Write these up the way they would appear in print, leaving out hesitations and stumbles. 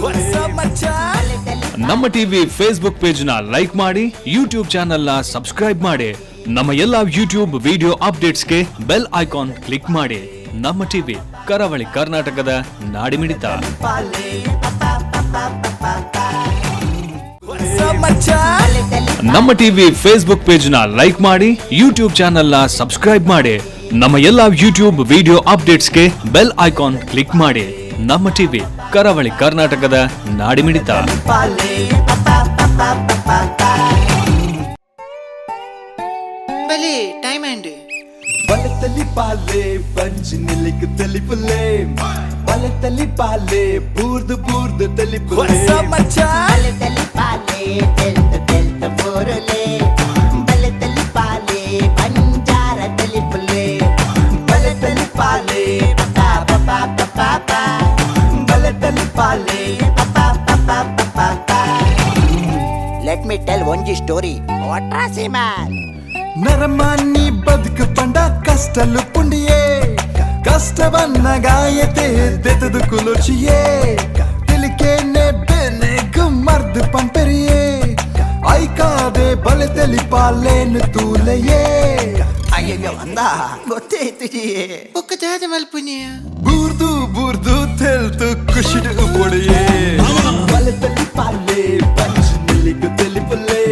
What's up, ಮಚ್ಚಾ? ನಮ್ಮ TV Facebook page ನ like ಮಾಡಿ, ಯೂಟ್ಯೂಬ್ ಚಾನೆಲ್ ನ ಸಬ್ಸ್ಕ್ರೈಬ್ ಮಾಡಿ. ನಮ್ಮ ಎಲ್ಲಾ ಯೂಟ್ಯೂಬ್ ವಿಡಿಯೋ ಅಪ್ಡೇಟ್ಸ್ಗೆ bell icon click ಮಾಡಿ. ನಮ್ಮ ಟಿವಿ, ಕರಾವಳಿ ಕರ್ನಾಟಕದ ನಾಡಿಮಿಡಿತ. What's up, ಮಚ್ಚಾ? ನಮ್ಮ TV Facebook page ನ ಲೈಕ್ ಮಾಡಿ, ಯೂಟ್ಯೂಬ್ ಚಾನೆಲ್ ನ ಸಬ್ಸ್ಕ್ರೈಬ್ ಮಾಡಿ. ನಮ್ಮ ಎಲ್ಲಾ ಯೂಟ್ಯೂಬ್ ವಿಡಿಯೋ ಅಪ್ಡೇಟ್ಸ್ಗೆ bell icon click ಮಾಡಿ. ನಮ್ಮ ಟಿವಿ, ಕರಾವಳಿ ಕರ್ನಾಟಕದ ನಾಡಿಮಿಡಿತ. ಬಲಿ ಟೈಮ್ ಆಂಡ್ ಬಲತಲಿ ಪಾಲೆ ಬಂಜಿ ನಿಲಿಕ್ ತಲಿಪುಲೆ, ಬಲತಲಿ ಪಾಲೆ ಬೂರ್ದು ಬೂರ್ದು ತಲಿಪುಲೆ. What's up, ಮಚ್ಚಾ? తెలిపాలే తెలుత తెలుత పోరులే, బలి తెలిపాలే బంజార తెలిపులే. బలతలి పాలే పా పా పా పా. బలతలి పాలే. Let me tell ಒಂಜಿ ಸ್ಟೋರಿ ವಾಟ್ರಾಸಿ ಮ್ಯಾನ್. ನರಮಾನಿ ಬದುಕು ಪಂಡ ಕಷ್ಟಲು ಪುಂಡಿಯೇ, ಕಷ್ಟವನ್ನ ಗಾಯತೆ ದೆತದು ಕುಲುಚಿಯೇ, ತಿಳಿಕೇನೆ ಬೆನೆ ಗುಮ್ಮರ್ದು ಪಂಪೆರಿಯೇ, ಐಕಾದೆ ಬಲೆ ತೆಲಿಪಾಲೇನು ತೂಲೆಯೇ. ಅಯ್ಯಯ್ಯೋ ಅಂದ ಗೊತ್ತೇ ಇತ್ತು. ಬೊಕ್ಕ ದಾದ ಮಲ್ಪುನಿಯ? ಬೂರ್ದು ಬೂರ್ದು ತೆಲ್ತು ಖುಷಿಡು ಪೊಡೆಯೇ. ಬಲೆ ತೆಲಿಪಾಲೆ ಪಂಚ್ ನಿಲ್ಲಿಗು ತೆಲಿಪುಲೆ,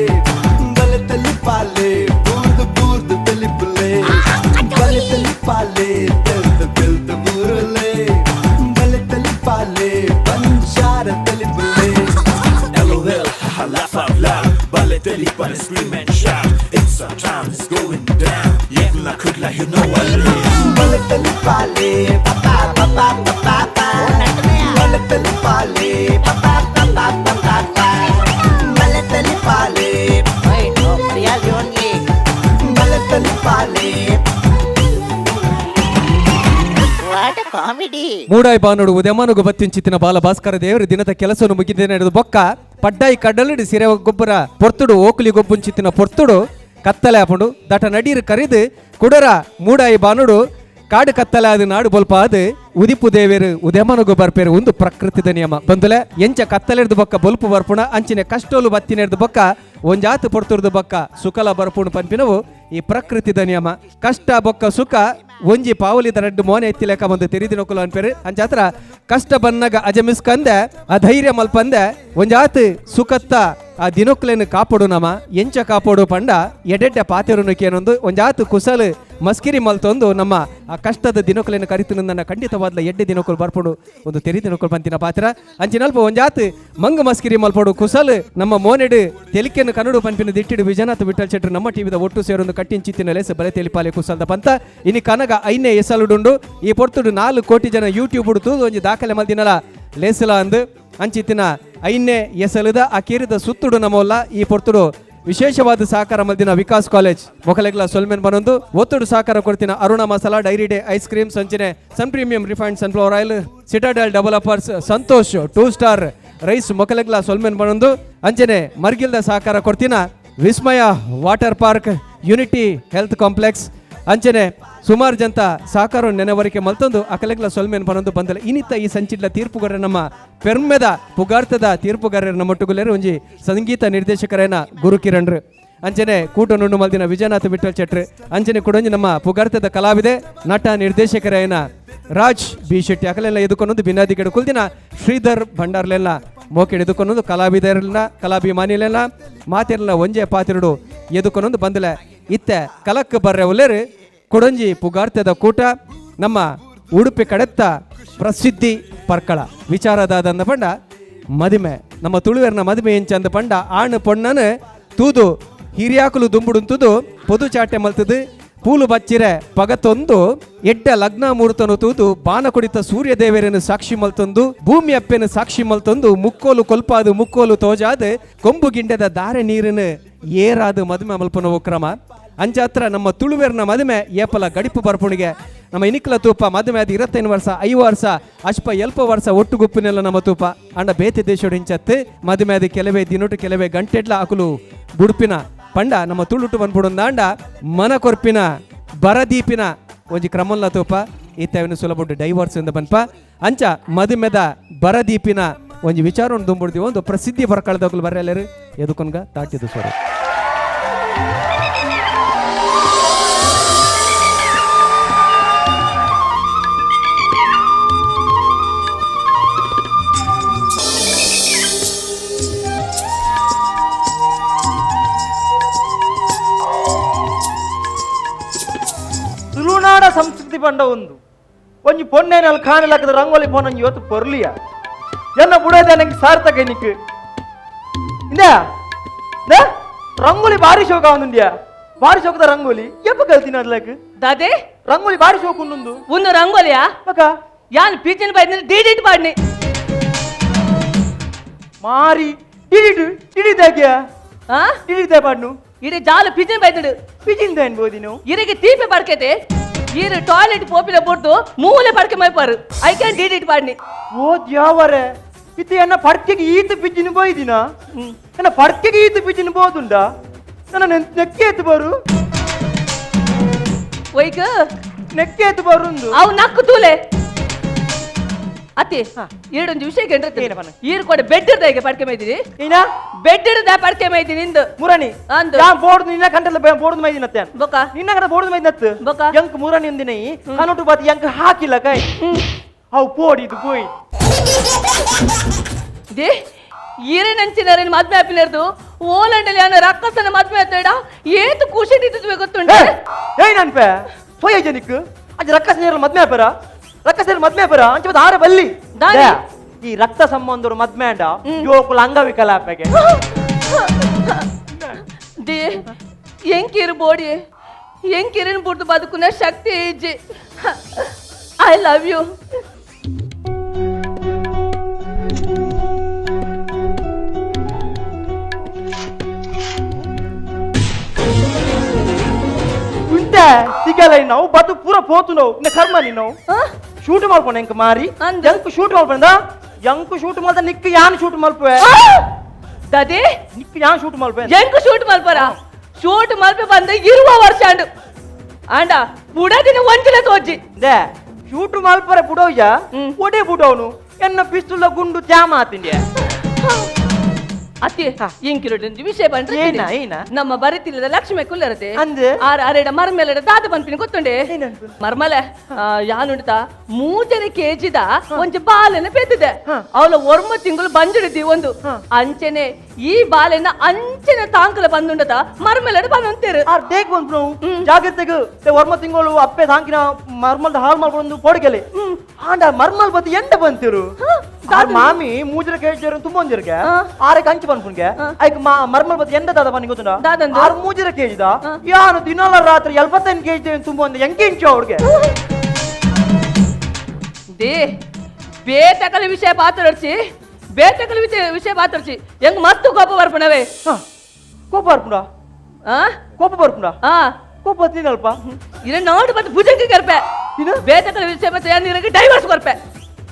ಬಲೆ ತೆಲಿಪಾಲೆ ಬೂರ್ದು ಬೂರ್ದು ತೆಲಿಪುಲೆ, ಬಲೆ ತೆಲಿಪಾಲೆ ತೆಲ್ತು ತೆಲ್ತು ಬೂರುಲೆ, ಬಲೆ ತೆಲಿಪಾಲೆ ಬಂಜಾರ ತೆಲಿಪುಲೆ. LOL, haha, laugh out loud. Ballet Pale, scream and shout. It's our time, it's going down. Yekla kudla, you know what it is. ಬಲೆ ತೆಲಿಪಾಲೆ ಪಾ ಪಾ ಪಾ ಪಾ ಪಾ, ಬಲೆ ತೆಲಿಪಾಲೆ ಪಾ ಪಾ ಪಾ ಪಾ ಪಾ, ಬಲೆ ತೆಲಿಪಾಲೆ. ಓನ್ಲಿ. ಬಲೆ ತೆಲಿಪಾಲೆ. What comedy. ಮೂಡಾಯಿ ಬಾನುಡು ಉದಯಮಾನುಗು ಬತ್ತಿಂಚಿತ್ತಿನ ಬಾಲ ಭಾಸ್ಕರ ದೇವರು ದಿನದ ಕೆಲಸವನ್ನು ಮುಗಿದ ನಡೆದು ಬೊಕ್ಕ ಪಡ್ಡಾಯಿ ಕಡಲಿಡು ಸಿರೆ ಗೊಬ್ಬರ ಪೊರ್ತುಡು ಓಕುಲಿ ಗೊಬ್ಬುಂಚಿತ್ತಿನ ಪೊರ್ತುಡು ಕತ್ತಲೆ ಆಪುಂಡು. ದಟ ನಡೀರು ಕರಿದು ಕುಡರ ಮೂಡಾಯಿ ಬಾನುಡು ಕಾಡು ಕತ್ತಲೆ ಅದು ನಾಡು ಬೊಲ್ಪ ಅದು ಉದಿಪು ದೇವೇರು ಉದಯಮಾನುಗು ಬರ್ಪೇರು. ಒಂದು ಪ್ರಕೃತಿದ ನಿಯಮ ಬಂದುಲೆ. ಎಂಚ ಕತ್ತಲೆರ್ದು ಬೊಕ್ಕ ಬೊಲ್ಪು ಬರ್ಪುಣ, ಅಂಚಿನ ಕಷ್ಟೋಲು ಬತ್ತಿನೆರ್ದು ಬೊಕ್ಕ ಒಂಜಾತು ಪೊರ್ತುರ್ದು ಬೊಕ್ಕ ಸುಖಲ ಬರ್ಪುಣು ಪನ್ಪಿನವು ಈ ಪ್ರಕೃತಿದ ನಿಯಮ. ಕಷ್ಟ ಬೊಕ್ಕ ಸುಖ ಒಂಜಿ ಪಾವಲಿದ ರಡ್ಡು ಮೋನೆ ಎತ್ತಿಲೆಕ್ಕ ಒಂದು ತೆರಿದಿನೊಕುಲು ಅನ್ಪೇರು. ಅಂಚಾತ್ರ ಕಷ್ಟ ಬನ್ನಗ ಅಜಮಿಸ್ಕಂದೆ ಅಧೈರ್ಯ ಮಲ್ಪಂದೆ ಒಂಜಾತ್ ಸುಖತ್ತ ಆ ದಿನೊಕ್ಲೆನ್ ಕಾಪೊಡು ನಮ. ಎಂಚ ಕಾಪೊಡು ಪಂಡ ಎಡೆಡ್ಡ ಪಾತೆರುನಕೇನೊಂದು ಒಂಜಾತ್ ಕುಸಲ್ ಮಸ್ಕಿರಿ ಮಲ್ತೊಂದು ನಮ್ಮ ಆ ಕಷ್ಟದ ದಿನೊಕ್ಲೆನ್ ಕರಿತು ನನ್ನ ಖಂಡಿತವಾದ್ಲ ಎಡ್ಡೆ ದಿನೊಕುಲು ಬರ್ಪೊಡು ಒಂದು ತೆರಿ ದಿನೊಕುಲು ಬಂತಿನ ಪಾತ್ರ. ಅಂಚಿನಲ್ಪ ಒಂಜಾತ್ ಮಂಗ ಮಸ್ಕಿರಿ ಮಲ್ಪೊಡು, ಕುಸಲ್ ನಮ್ಮ ಮೋನೆಡು ತೆಲಿಕೆಯನ್ನು ಕನ್ನಡ ಪಂಪಿನ ದಿಟ್ಟಿಡು ವಿಜಯನಾಥ ವಿಠಲ್ ಶೆಟ್ಟರು ನಮ್ಮ ಟಿವಿದ ಒಟ್ಟು ಸೇರೊಂದು ಕಟ್ಟಿಂಚಿತ್ತಿನ ಲೇಸ್ ಬಲೆ ತೆಲಿಪಾಲೆ ಕುಸಲ್ದ ಪಂತ. ಇನಿ ಕನಗ ಐನೇ ಎಸಲುಡುಂಡು. ಈ ಪೊರ್ತುಡು 4 ಕೋಟಿ ಜನ ಯೂಟ್ಯೂಬ್ ತೂದು ಒಂಜಿ ದಾಖಲೆ ಮಲ್ದಿನಲ ಲೇಸಲ ಅಂದು. ಅಂಚಿತ್ತಿನ ಐನೇ ಎಸಲುದ ಆ ಕೀರಿದ ಸುತ್ತುಡು ನಮೋಲ್ಲ. ಈ ಪೊರ್ತುಡು ವಿಶೇಷವಾದ ಸಹಕಾರ ಮಲ್ದಿನ ವಿಕಾಸ್ ಕಾಲೇಜ್ ಮೊಕಲೆಗ್ಲ ಸೊಲ್ಮೆನ್ ಬನೊಂದು, ಒತ್ತುಡು ಸಹಕಾರ ಕೊಡ್ತಿನ Aruna masala, dairy day ice cream ಸಂಚಿನೆ, Sun Premium refined sunflower oil, Citadel developers, Santosh two star rice ಮೊಕಲೆಗ್ಲ ಸೊಲ್ಮೆನ್ ಬನೊಂದು, ಅಂಚನೆ ಮರ್ಗಿಲ್ದ ಸಹಕಾರ ಕೊಡ್ತಿನ ವಿಸ್ಮಯ water park, unity health complex, ಅಂಚನೆ ಸುಮಾರು ಜಂತ ಸಹಕಾರ ನೆನವರಿಕೆ ಮಲ್ತೊಂದು ಅಕಲೆಗ್ಲ ಸೊಲ್ಮೆನ್ ಬನೊಂದು ಬಂದಲ. ಇನಿತ ಈ ಸಂಚಿಡ್ಲ ತೀರ್ಪುಗಾರ ನಮ್ಮ ಪೆರ್ಮೆದ ಪುಗಾರ್ತದ ತೀರ್ಪುಗಾರರ ನಮ್ಮೊಟ್ಟುಗುಲೇರು ಒಂಜಿ ಸಂಗೀತ ನಿರ್ದೇಶಕರೇನ ಗುರುಕಿರಣ್ರು, ಅಂಚನೆ ಕೂಟ ನುಣ್ಣು ಮಲ್ದಿನ ವಿಜಯನಾಥ ವಿಠಲ್ ಶೆಟ್ರು, ಅಂಚನೆ ಕುಡೊಂಜಿ ನಮ್ಮ ಪುಗಾರ್ತದ ಕಲಾವಿದೆ ನಟ ನಿರ್ದೇಶಕರೇನ ರಾಜ್ ಬಿ ಶೆಟ್ಟಿ ಅಕಲೆಲ್ಲ ಎದುಕೊನೊಂದು, ಬಿನಾದಿ ಕುಲ್ದಿನ ಶ್ರೀಧರ್ ಭಂಡಾರ್ಲೆಲ್ಲ ಮೋಕೆಡ್ ಎದುಕೊನೊಂದು, ಕಲಾವಿದರೆಲ್ಲ ಕಲಾಭಿಮಾನಿಲೆಲ್ಲ ಮಾತಿರಲ್ಲ ಒಂಜೆ ಪಾತಿರುಡು ಎದುಕೊನೊಂದು ಬಂದಲೆ. ಇತ್ತೆ ಕಲಕ್ ಬರ್ರೆ ಉಲ್ಲೇರು ಕೊಡಂಜಿ ಪುಗಾರ್ತದ ಕೂಟ, ನಮ್ಮ ಉಡುಪಿ ಕಡೆತ್ತ ಪ್ರಸಿದ್ಧಿ ಪರ್ಕಳ. ವಿಚಾರದಾದಂದ ಪಂಡ ಮದಿಮೆ. ನಮ್ಮ ತುಳುವೆರ್ನ ಮದಿಮೆ ಎಂಚಂದ ಪಂಡ ಆಣ್ ಪೊಣ್ಣನು ತೂದು ಹಿರಿಯಾಕುಲು ದುಂಬುಡುಂತುದು ಪೊದು ಚಾಟೆ ಮಲ್ತದು ಪೂಲು ಬಚ್ಚಿರೆ ಪಗತೊಂದು ಎಡ್ಡ ಲಗ್ನ ಮುಹೂರ್ತನು ತೂದು ಬಾನ ಕುಡಿತ ಸೂರ್ಯ ದೇವರನ್ನು ಸಾಕ್ಷಿ ಮಲ್ತೊಂದು ಭೂಮಿ ಅಪ್ಪೆನ ಸಾಕ್ಷಿ ಮಲ್ತೊಂದು ಮುಕ್ಕೋಲು ಕೊಲ್ಪಾದು ಮುಕ್ಕೋಲು ತೋಜಾದು ಕೊಂಬು ಗಿಂಡದ ದಾರೆ ನೀರನ್ನು ಏರಾದು ಮದುವೆ ಮಲ್ಪನ ಕ್ರಮ. ಅಂಚಾತ್ರ ನಮ್ಮ ತುಳುವೆರ್ನ ಮದುವೆ ಏಪಲ ಗಡಿಪು ಬರ್ಪುಣಿಗೆ. ನಮ್ಮ ಇನಿಕ್ಲ ತೂಪ ಮದುವೆ ಅದು 25 ವರ್ಷ, 5 ವರ್ಷ, ಅಶ್ಪ ಎಲ್ಪ ವರ್ಷ ಒಟ್ಟು ಗುಪ್ಪಿನೆಲ್ಲ ನಮ್ಮ ತೂಪ. ಅಂಡ ಬೇತೆ ದೇಶೋಡು ಇಂಚತ್ತು ಮದುವೆ ಅದು ಕೆಲವೇ ದಿನೊಟು ಕೆಲವೇ ಗಂಟೆಡ್ಲ ಅಕುಲು ಬುಡುಪಿನ ಪಂಡ ನಮ್ಮ ತುಳುಟು ಬಂದ್ಬಿಡೊಂದಾಂಡ ಮನ ಕೊರ್ಪಿನ ಬರದೀಪಿನ ಒಂಜಿ ಕ್ರಮಲ್ಲ ತೂಪ. ಇತ್ತವಿನ ಸುಲಭ ಡೈವರ್ಸ್ ಇಂದ ಬನ್ಪ. ಅಂಚ ಮದುಮೆದ ಬರದೀಪಿನ ಒಂಜಿ ವಿಚಾರವನ್ನು ದುಂಬುಡ್ತೀವಿ ಒಂದು ಪ್ರಸಿದ್ಧಿ ಬರ್ಕಳ್ದಕ್ಲು ಬರ್ರೆಲ್ಲರು ಎದುಕೊನ್ಗ ತಾಟಿದು ಸೊರ. ತುಳುನಾಡ ಸಂಸ್ಕೃತಿ ಪಂಡ ಒಂದು ಒಂಜಿ ಪೊನ್ನೇನಲ್ಲಿ ಕಾಣಲಾಕದ ರಂಗೋಲಿ ಪೊನ್ನೊಂಜಿ ಇವತ್ತು ಪೊರ್ಲಿಯ ಎನ್ನ ಬುಡದೆ ನಂಗೆ ಸಾರ್ಥಕ ನಿಕ್ ಇಂದ ರಂಗೋಲಿ ಬಾರಿ ಶೋಕ ಒಂದುಂಡ್ಯಾ ಬಾರಿ ಶೋಕದ ರಂಗೋಲಿ ಎಪ್ಪ ಕಲ್ತೀನಿ ಅದ್ಲಕ್ ದಾದೆ ರಂಗೋಲಿ ಬಾರಿ ಶೋಕ ಉಂಡುಂದು ಒಂದು ರಂಗೋಲಿಯಾ ಬಕ ಯಾನ್ ಪೀಚಿನ ಬಾಯ್ದಿನ ಡಿಡಿಟ್ ಪಾಡ್ನಿ ಮಾರಿ ಡಿಡಿಟ್ ಡಿಡಿದಾಗ್ಯಾ ಆ ಡಿಡಿದ ಪಾಡ್ನು ಇಡೀ ಜಾಲು ಪಿಜಿನ ಬೈದಡು ಪಿಜಿನ್ ದಾನ್ ಬೋದಿನು ಇರಿಗೆ ತೀಪೆ ಪಡ್ಕೈತೆ ಈರು ಟಾಯ್ಲೆಟ್ ಪೋಪಿನ ಬುಡ್ದು ಮೂಲೆ ಪಡ್ಕೆ ಮೈಪಾರು I can ಡಿಡಿಟ್ ಪಾಡ್ನಿ. ಓ ದ್ಯಾವರೆ ಇತ್ತು ಎನ್ನ ಪಡ್ಕೆಗೆ ಈತ ಪಿಜಿನ ಬೋಯ್ದಿನ ಎನ್ನ ಪಡ್ಕೆಗೆ ಈತ ಪಿಜಿನ ಬೋದುಂಡ ನನ್ನ ನೆಕ್ಕೆ ಎತ್ತು ಬರು ಒಯ್ಕ ನೆಕ್ಕೆ ಎತ್ತು ಬರುಂದು ಅವು ನಕ್ಕು ತೂಲೆ ಅತ್ತಿ ಈಡೊಂದು ವಿಷಯ ಏನ ಪನ್ನ? ಈರು ಕೊಡೆ ಬೆಡ್ ಇರ್ದ ಪಡ್ಕೆ ಮೈದಿನಿ ಏನ ಬೆಡ್ ಇರ್ದ ಪಡ್ಕೆ ಮೈದಿನಿ ನಿಂದು ಮುರಣಿ ಅಂದು. ಯಾನ್ ಬೋರ್ಡ್ ನಿನ್ನ ಕಂಟಲ್ಲ ಬೋರ್ಡ್ ಮೈದಿನತ್ತೆ ಬೊಕ ನಿನ್ನ ಕಂಡ ಬೋರ್ಡ್ ಮೈದಿನತ್ತು ಬೊಕ? ಎಂಕ್ ಮುರಣಿ ಒಂದಿನ ಕನೋಟು ಬಾತಿ ಎಂಕ್ ಹಾಕಿಲ್ಲ ಕೈ ಅವು ಪೋಡಿ ಇದು ಪೋಯ್ they ಈರೇನಂಚಿನರೇನು ಮದ್ವೆ ಆಪಿನರ್ದು ಓಲಂಡಲಿ ಅನ್ನ ರಕ್ಕಸನ ಮದ್ವೆ ಆತಡ ಏತು ಖುಷಿ ಇದ್ದಿದ್ವೆ ಗೊತ್ತುಂಟು. ಏಯ್ ನನ್ಪೆ ಸೋಯ ಜನಿಕ್ ಅಜ್ಜ ರಕ್ಕಸ ನೀರಲ್ಲಿ ಮದ್ಮೆ ಆಪರ ರಕ್ಕಸ ನೀರು ಮದ್ಮೆ ಆಪರ ಅಂಚ ಮತ್ತೆ ಆರ ಬಲ್ಲಿ ದಾನಿ? They, ಈ ರಕ್ತ ಸಂಬಂಧರು ಮದ್ಮೆ ಅಂಡ ಯೋಕುಲ ಅಂಗವಿಕಲ ಆಪೆಗೆ. They ಎಂಕಿರು ಬೋಡಿ ಎಂಕಿರಿನ ಬುಡ್ದು ಬದುಕುನ ಶಕ್ತಿ ಇಜ್ಜಿ. I love you. ಉಂಟೆ ಸಿಗಲ್ಲ ನಾವು ಬದು ಪೂರ ಪೋತು ನಾವು ಇನ್ನ ಕರ್ಮ ನೀನು ಶೂಟ್ ಮಾಡ್ಕೊಂಡ ಎಂಕ್ ಮಾರಿ ಅಂದ್. ಎಂಕ್ ಶೂಟ್ ಮಾಡ್ಕೊಂಡ ಎಂಕ್ ಶೂಟ್ ಮಾಡ್ದ ನಿಕ್ ಯಾನ್ ಶೂಟ್ ಮಲ್ಪೆ ದದಿ ನಿಕ್ ಯಾನ್ ಶೂಟ್ ಮಲ್ಪೆ ಎಂಕು ಶೂಟ್ ಮಲ್ಪರ ಶೂಟ್ ಮಲ್ಪೆ ಬಂದ ಇರುವ ವರ್ಷ ಅಂಡು ಅಂಡ ಬುಡದಿನ ಒಂಜಿನ ತೋಜಿ. They shoot ಮಲ್ಪರೆ ಬುಡೋಯ್ಯ ಒಡೆ ಬುಡೋನು ಎನ್ನ ಪಿಸ್ತೂಲ ಗುಂಡು ಜಾಮ ಆತಿಂಡ್ಯ. ಅತ್ತಿ ಇಂಕಿರೊಂಜಿ ವಿಷಯ ಬಂದ್ರೆ ಏನ, ಏನ? ನಮ್ಮ ಬರಿತಿಲ್ಲದ ಲಕ್ಷ್ಮಿ ಕುಲ್ಲರತೆ ಅಂದ್? ಆರ್ ಅರೆಡ ಮರ್ಮೆಲಡ ದಾದ ಪನ್ಪಿನ ಗೊತ್ತುಂಡೆ. ಏನನ್ಪು? ಮರ್ಮಲೆ ಯಾನುಂಡುತ ಮೂಜರೆ ಕೆಜಿದ ಒಂಜಿ ಬಾಲೆನ ಪೆದ್ದಿದೆ ಅವಳ ಒರ್ಮ ತಿಂಗಳು ಬಂಜಿಡಿದ್ದಿ ಒಂದು ಅಂಚೆನೆ ಈ ಬಾಲೆನ ಅಂಚೆನೆ ತಾಂಕಲ ಬಂದುಂಡತ ಮರ್ಮೆಲಡ ಬಂದಂತೇರು. ಆರ್ ದೇಕ್ ಬಂದ್ರು ಜಾಗ್ರತೆಗ್ ವರ್ಮ ತಿಂಗಳು ಅಪ್ಪೆ ತಾಂಕಿನ ಮರ್ಮಲ್ದ ಹಾಳು ಮಾಡ್ಕೊಂಡು ಪೋಡಿಗೆಲೆ ಆಂಡ ಮರ್ಮಲ್ ಬತ್ತಿ ಎಂಡ ಬಂತಿರು ಆರ್ ಮಾಮಿ ಮೂಜರ ಕೇಳ್ಚಾರ ತುಂಬ ಒಂದಿರ್ಗೆ ಆರೆ ಕಂಚಿ ಪನ್ಪುನ್ಗೆ ಐಕ್ ಮರ್ಮಲ್ ಬತ್ತಿ ಎಂಡ ದಾದ ಪನ್ನಿ ಗೊತ್ತುಂಡ. ದಾದಂದು? ಆರ್ ಮೂಜರ ಕೇಜಿದ ಯಾನು ದಿನಾಲ ರಾತ್ರಿ 75 ಕೆಜಿ ತುಂಬ ಒಂದು ಎಂಕೆ ಇಂಚು ಅವ್ರಿಗೆ. They ಬೇತಕಲ ವಿಷಯ ಪಾತ್ರರ್ಚಿ ಬೇತಕಲ ವಿಷಯ ವಿಷಯ ಪಾತ್ರರ್ಚಿ ಹೆಂಗ್ ಮಸ್ತ್ ಕೋಪ ಬರ್ಪಣವೇ. ಕೋಪ ಬರ್ಪುಂಡ ಆ ಕೋಪ ಬರ್ಪುಂಡ ಆ ಕೋಪ ತಿನ್ನಲ್ಪ ಇನ್ನ ನೋಡು ಮತ್ತೆ ಭುಜಂಗಿ ಕರ್ಪೆ ಬೇತಕಲ ವಿಷಯ ಮತ್ತೆ ನೀರಿಗೆ ಡೈವರ್ಸ್ ಕೊರ್ಪೆ.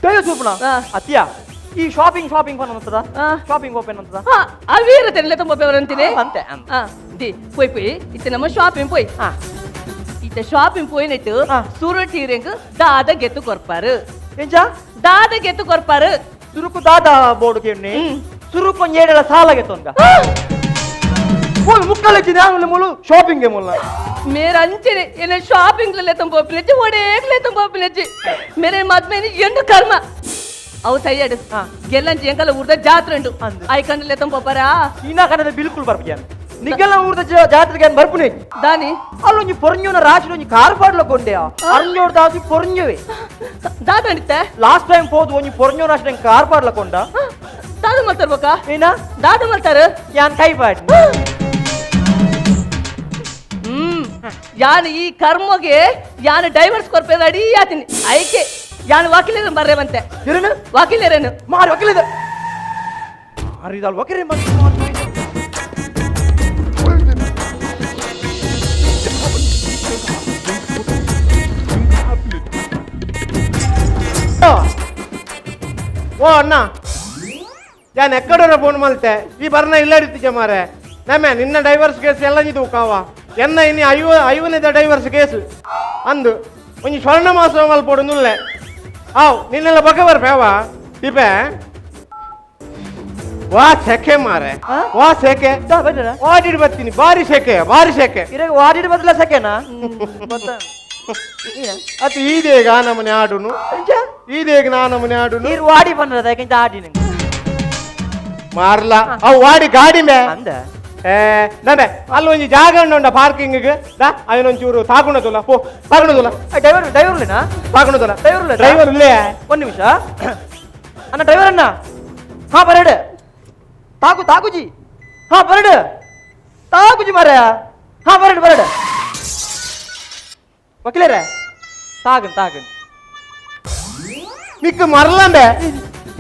ಡೈವರ್ಸ್ ಬರ್ಪುಣ ಆ. ಅತ್ತಿಯ ಈ ಶಾಪಿಂಗ್ ಶಾಪಿಂಗ್ ಫೋನ್ ಅಂತದ ಆ. ಶಾಪಿಂಗ್ ಓಪನ್ ಅಂತದ ಹಾ ಅವೀರ ತೆನ್ಲೆ ತುಂಬ ಅಂತೀನಿ. ಅಂತೆ, ಅಂತೆ. ಆ the ಪೋಯ್ ಪೋಯ್ ಇತ್ತೆ ನಮ್ಮ ಶಾಪಿಂಗ್ ಪೋಯ್ ಆ. ಇತ್ತೆ ಶಾಪಿಂಗ್ ಪೋಯ್ನಿಟ್ಟು ಆ. ಸುರುಟೀರಿಂಗ್ ದಾದ ಗೆತ್ತು ಕೊರ್ಪಾರು. ಎಂಚ ದಾದ ಗೆತ್ತು ಕೊರ್ಪಾರು. ಸುರುಕು ದಾದ ಬೋರ್ಡ್ ಕೇಳಿ ಸುರುಕು ಒಂಜ್ ಏಡೆಲ ಸಾಲಾಗೆ ತೊಂದ ಮೂಲು ಮುಕ್ಕಲಜ್ಜಿ ನಾನು ಮೂಲು ಶಾಪಿಂಗ್ ಮುಲ್ಲ ಮೇರೆ ಅಂಚನೆ ಏನ ಶಾಪಿಂಗ್ ಲೇ ತುಂಬ ಒಪ್ಪಿನಜ್ಜಿ ಒಡೇಗ್ಲೇ ತುಂಬ ಒಪ್ಪಿನಜ್ಜಿ ಮೇರೆ ಮದ್ಮೇನೆ ಎಂಡು ಕರ್ಮ ಅವು ಸೈಯಡು ಗೆಲ್ಲಂಚಿ ಎಂಕಲ ಊರ್ದ ಜಾತ್ರೆ ಉಂಡು ಅಂದು. ಐಕಂಡಲೇ ತುಂಬ ಪರಾ ಇನ್ನ ಕನ್ನಡ ಬಿಲ್ಕುಲ್ ಬರ್ಪಿಯಾನ ನಿಗ್ಗೆಲ್ಲ ಊರ್ದ ಜಾತ್ರೆಗೆ ಏನ್ ಬರ್ಪುನೆ ದಾನಿ ಅಲ್ಲೊಂಜಿ ಪೊರಂಜೋನ ರಾಶಿ ಒಂಜಿ ಕಾರ್ ಪಾಡ್ಲ ಕೊಂಡೆಯ ಅರಂಜೋಡ್ ದಾಸಿ ಪೊರಂಜವೇ ದಾದಂಡಿತ್ತೆ ಲಾಸ್ಟ್ ಟೈಮ್ ಪೋದು ಒಂಜಿ ಪೊರಂಜೋ ರಾಶಿ ಕಾರ್ ಪಾಡ್ಲ ಕೊಂಡ ದಾದ ಮಲ್ತಾರ ಬೊಕ್ಕ ಏನ ದಾದ ಮಲ್ತಾರ ಯಾನ್ ಕೈ ಪಾಡ್ ಹ್ಮ್ ಯಾನ್ ಈ ಕರ್ಮಗೆ ಯಾನ್ ಡೈವರ್ಸ್ ಕೊರ್ಪೆ ರೆಡಿ ಆತೀನಿ ಐಕೆ ಯಾನ್ ವಕೀಲರನ್ನು ಬರ್ರೆ ಬಂತೆ ಇರನು ವಕೀಲರೇನು ಮಾರಿ ವಕೀಲಿದ ಮಾರಿದಾಲ್ ವಕೀಲ ಓ ಅಣ್ಣ ಯಾನ್ ಎಕ್ಕಡೋರ ಫೋನ್ ಮಲ್ತೆ ಈ ಬರ್ನ ಇಲ್ಲಡಿತ್ತಿಗೆ ಮಾರೆ ನಮ್ಮೆ ನಿನ್ನ ಡೈವರ್ಸ್ ಕೇಸ್ ಎಲ್ಲ ನಿದು ಕಾವ ಎನ್ನ ಇನಿ ಐವನೇದ ಡೈವರ್ಸ್ ಕೇಸ್ ಅಂದು ಒಂಜಿ ಸ್ವರ್ಣ ಮಾಸ ಮಲ್ಪೋಡು ನುಲ್ಲೆ ಆವ್ ನಿನ್ನೆಲ್ಲ ಬಕ ಬರ್ಪೆ ಅವ ದೀಪೆ. ವಾ ಸೆಕೆ ಮಾರೆ, ವಾ ಸೆಕೆ. ವಾಡಿಡ್ ಬರ್ತೀನಿ, ಬಾರಿ ಸೆಕೆ, ಬಾರಿ ಸೆಕೆ. ಇರಾಗ ವಾಡಿಡ್ ಬದಲ ಸೆಕೆನಾ? ಅದು ಈದೇಗ ನಮ್ಮನೆ ಆಡುನು, ಈದೇಗ ನಾ ನಮ್ಮನೆ ಆಡುನು. ನೀರು ವಾಡಿ ಬಂದ್ರದ ಯಾಕಂತ ಆಡಿ ನಿಂಗೆ ಮಾರ್ಲ ಅವು ವಾಡಿ ಗಾಡಿ ಮೇ ಅಂದ. ಏ ನಮ್ಮೆ ಅಲ್ಲಿ ಒಂಜಿ ಜಾಗ ಉಂಡ ಪಾರ್ಕಿಂಗ್ ದಾ ಅವನೊಂಚೂರು ತಾಗುಣದಲ್ಲ, ಪೋ ತಾಗುಣದಲ್ಲ. ಡ್ರೈವರ್ ಡ್ರೈವರ್ಲೇನಾ? ತಾಗುಣದಲ್ಲ ಡ್ರೈವರ್ ಡ್ರೈವರ್ ಇಲ್ಲೇ. ಒಂದು ನಿಮಿಷ ಅಣ್ಣ, ಡ್ರೈವರ್ ಅಣ್ಣ. ಹಾ ಬರಡು ತಾಕು ತಾಕುಜಿ. ಹಾ ಬರಡು ತಾಕುಜಿ ಮಾರ. ಹಾ ಬರಡು ಬರಡು ವಕೀಲರೇ ತಾಗನ್ ತಾಗನ್. ನಿಕ್ ಮರಲಂಬೆ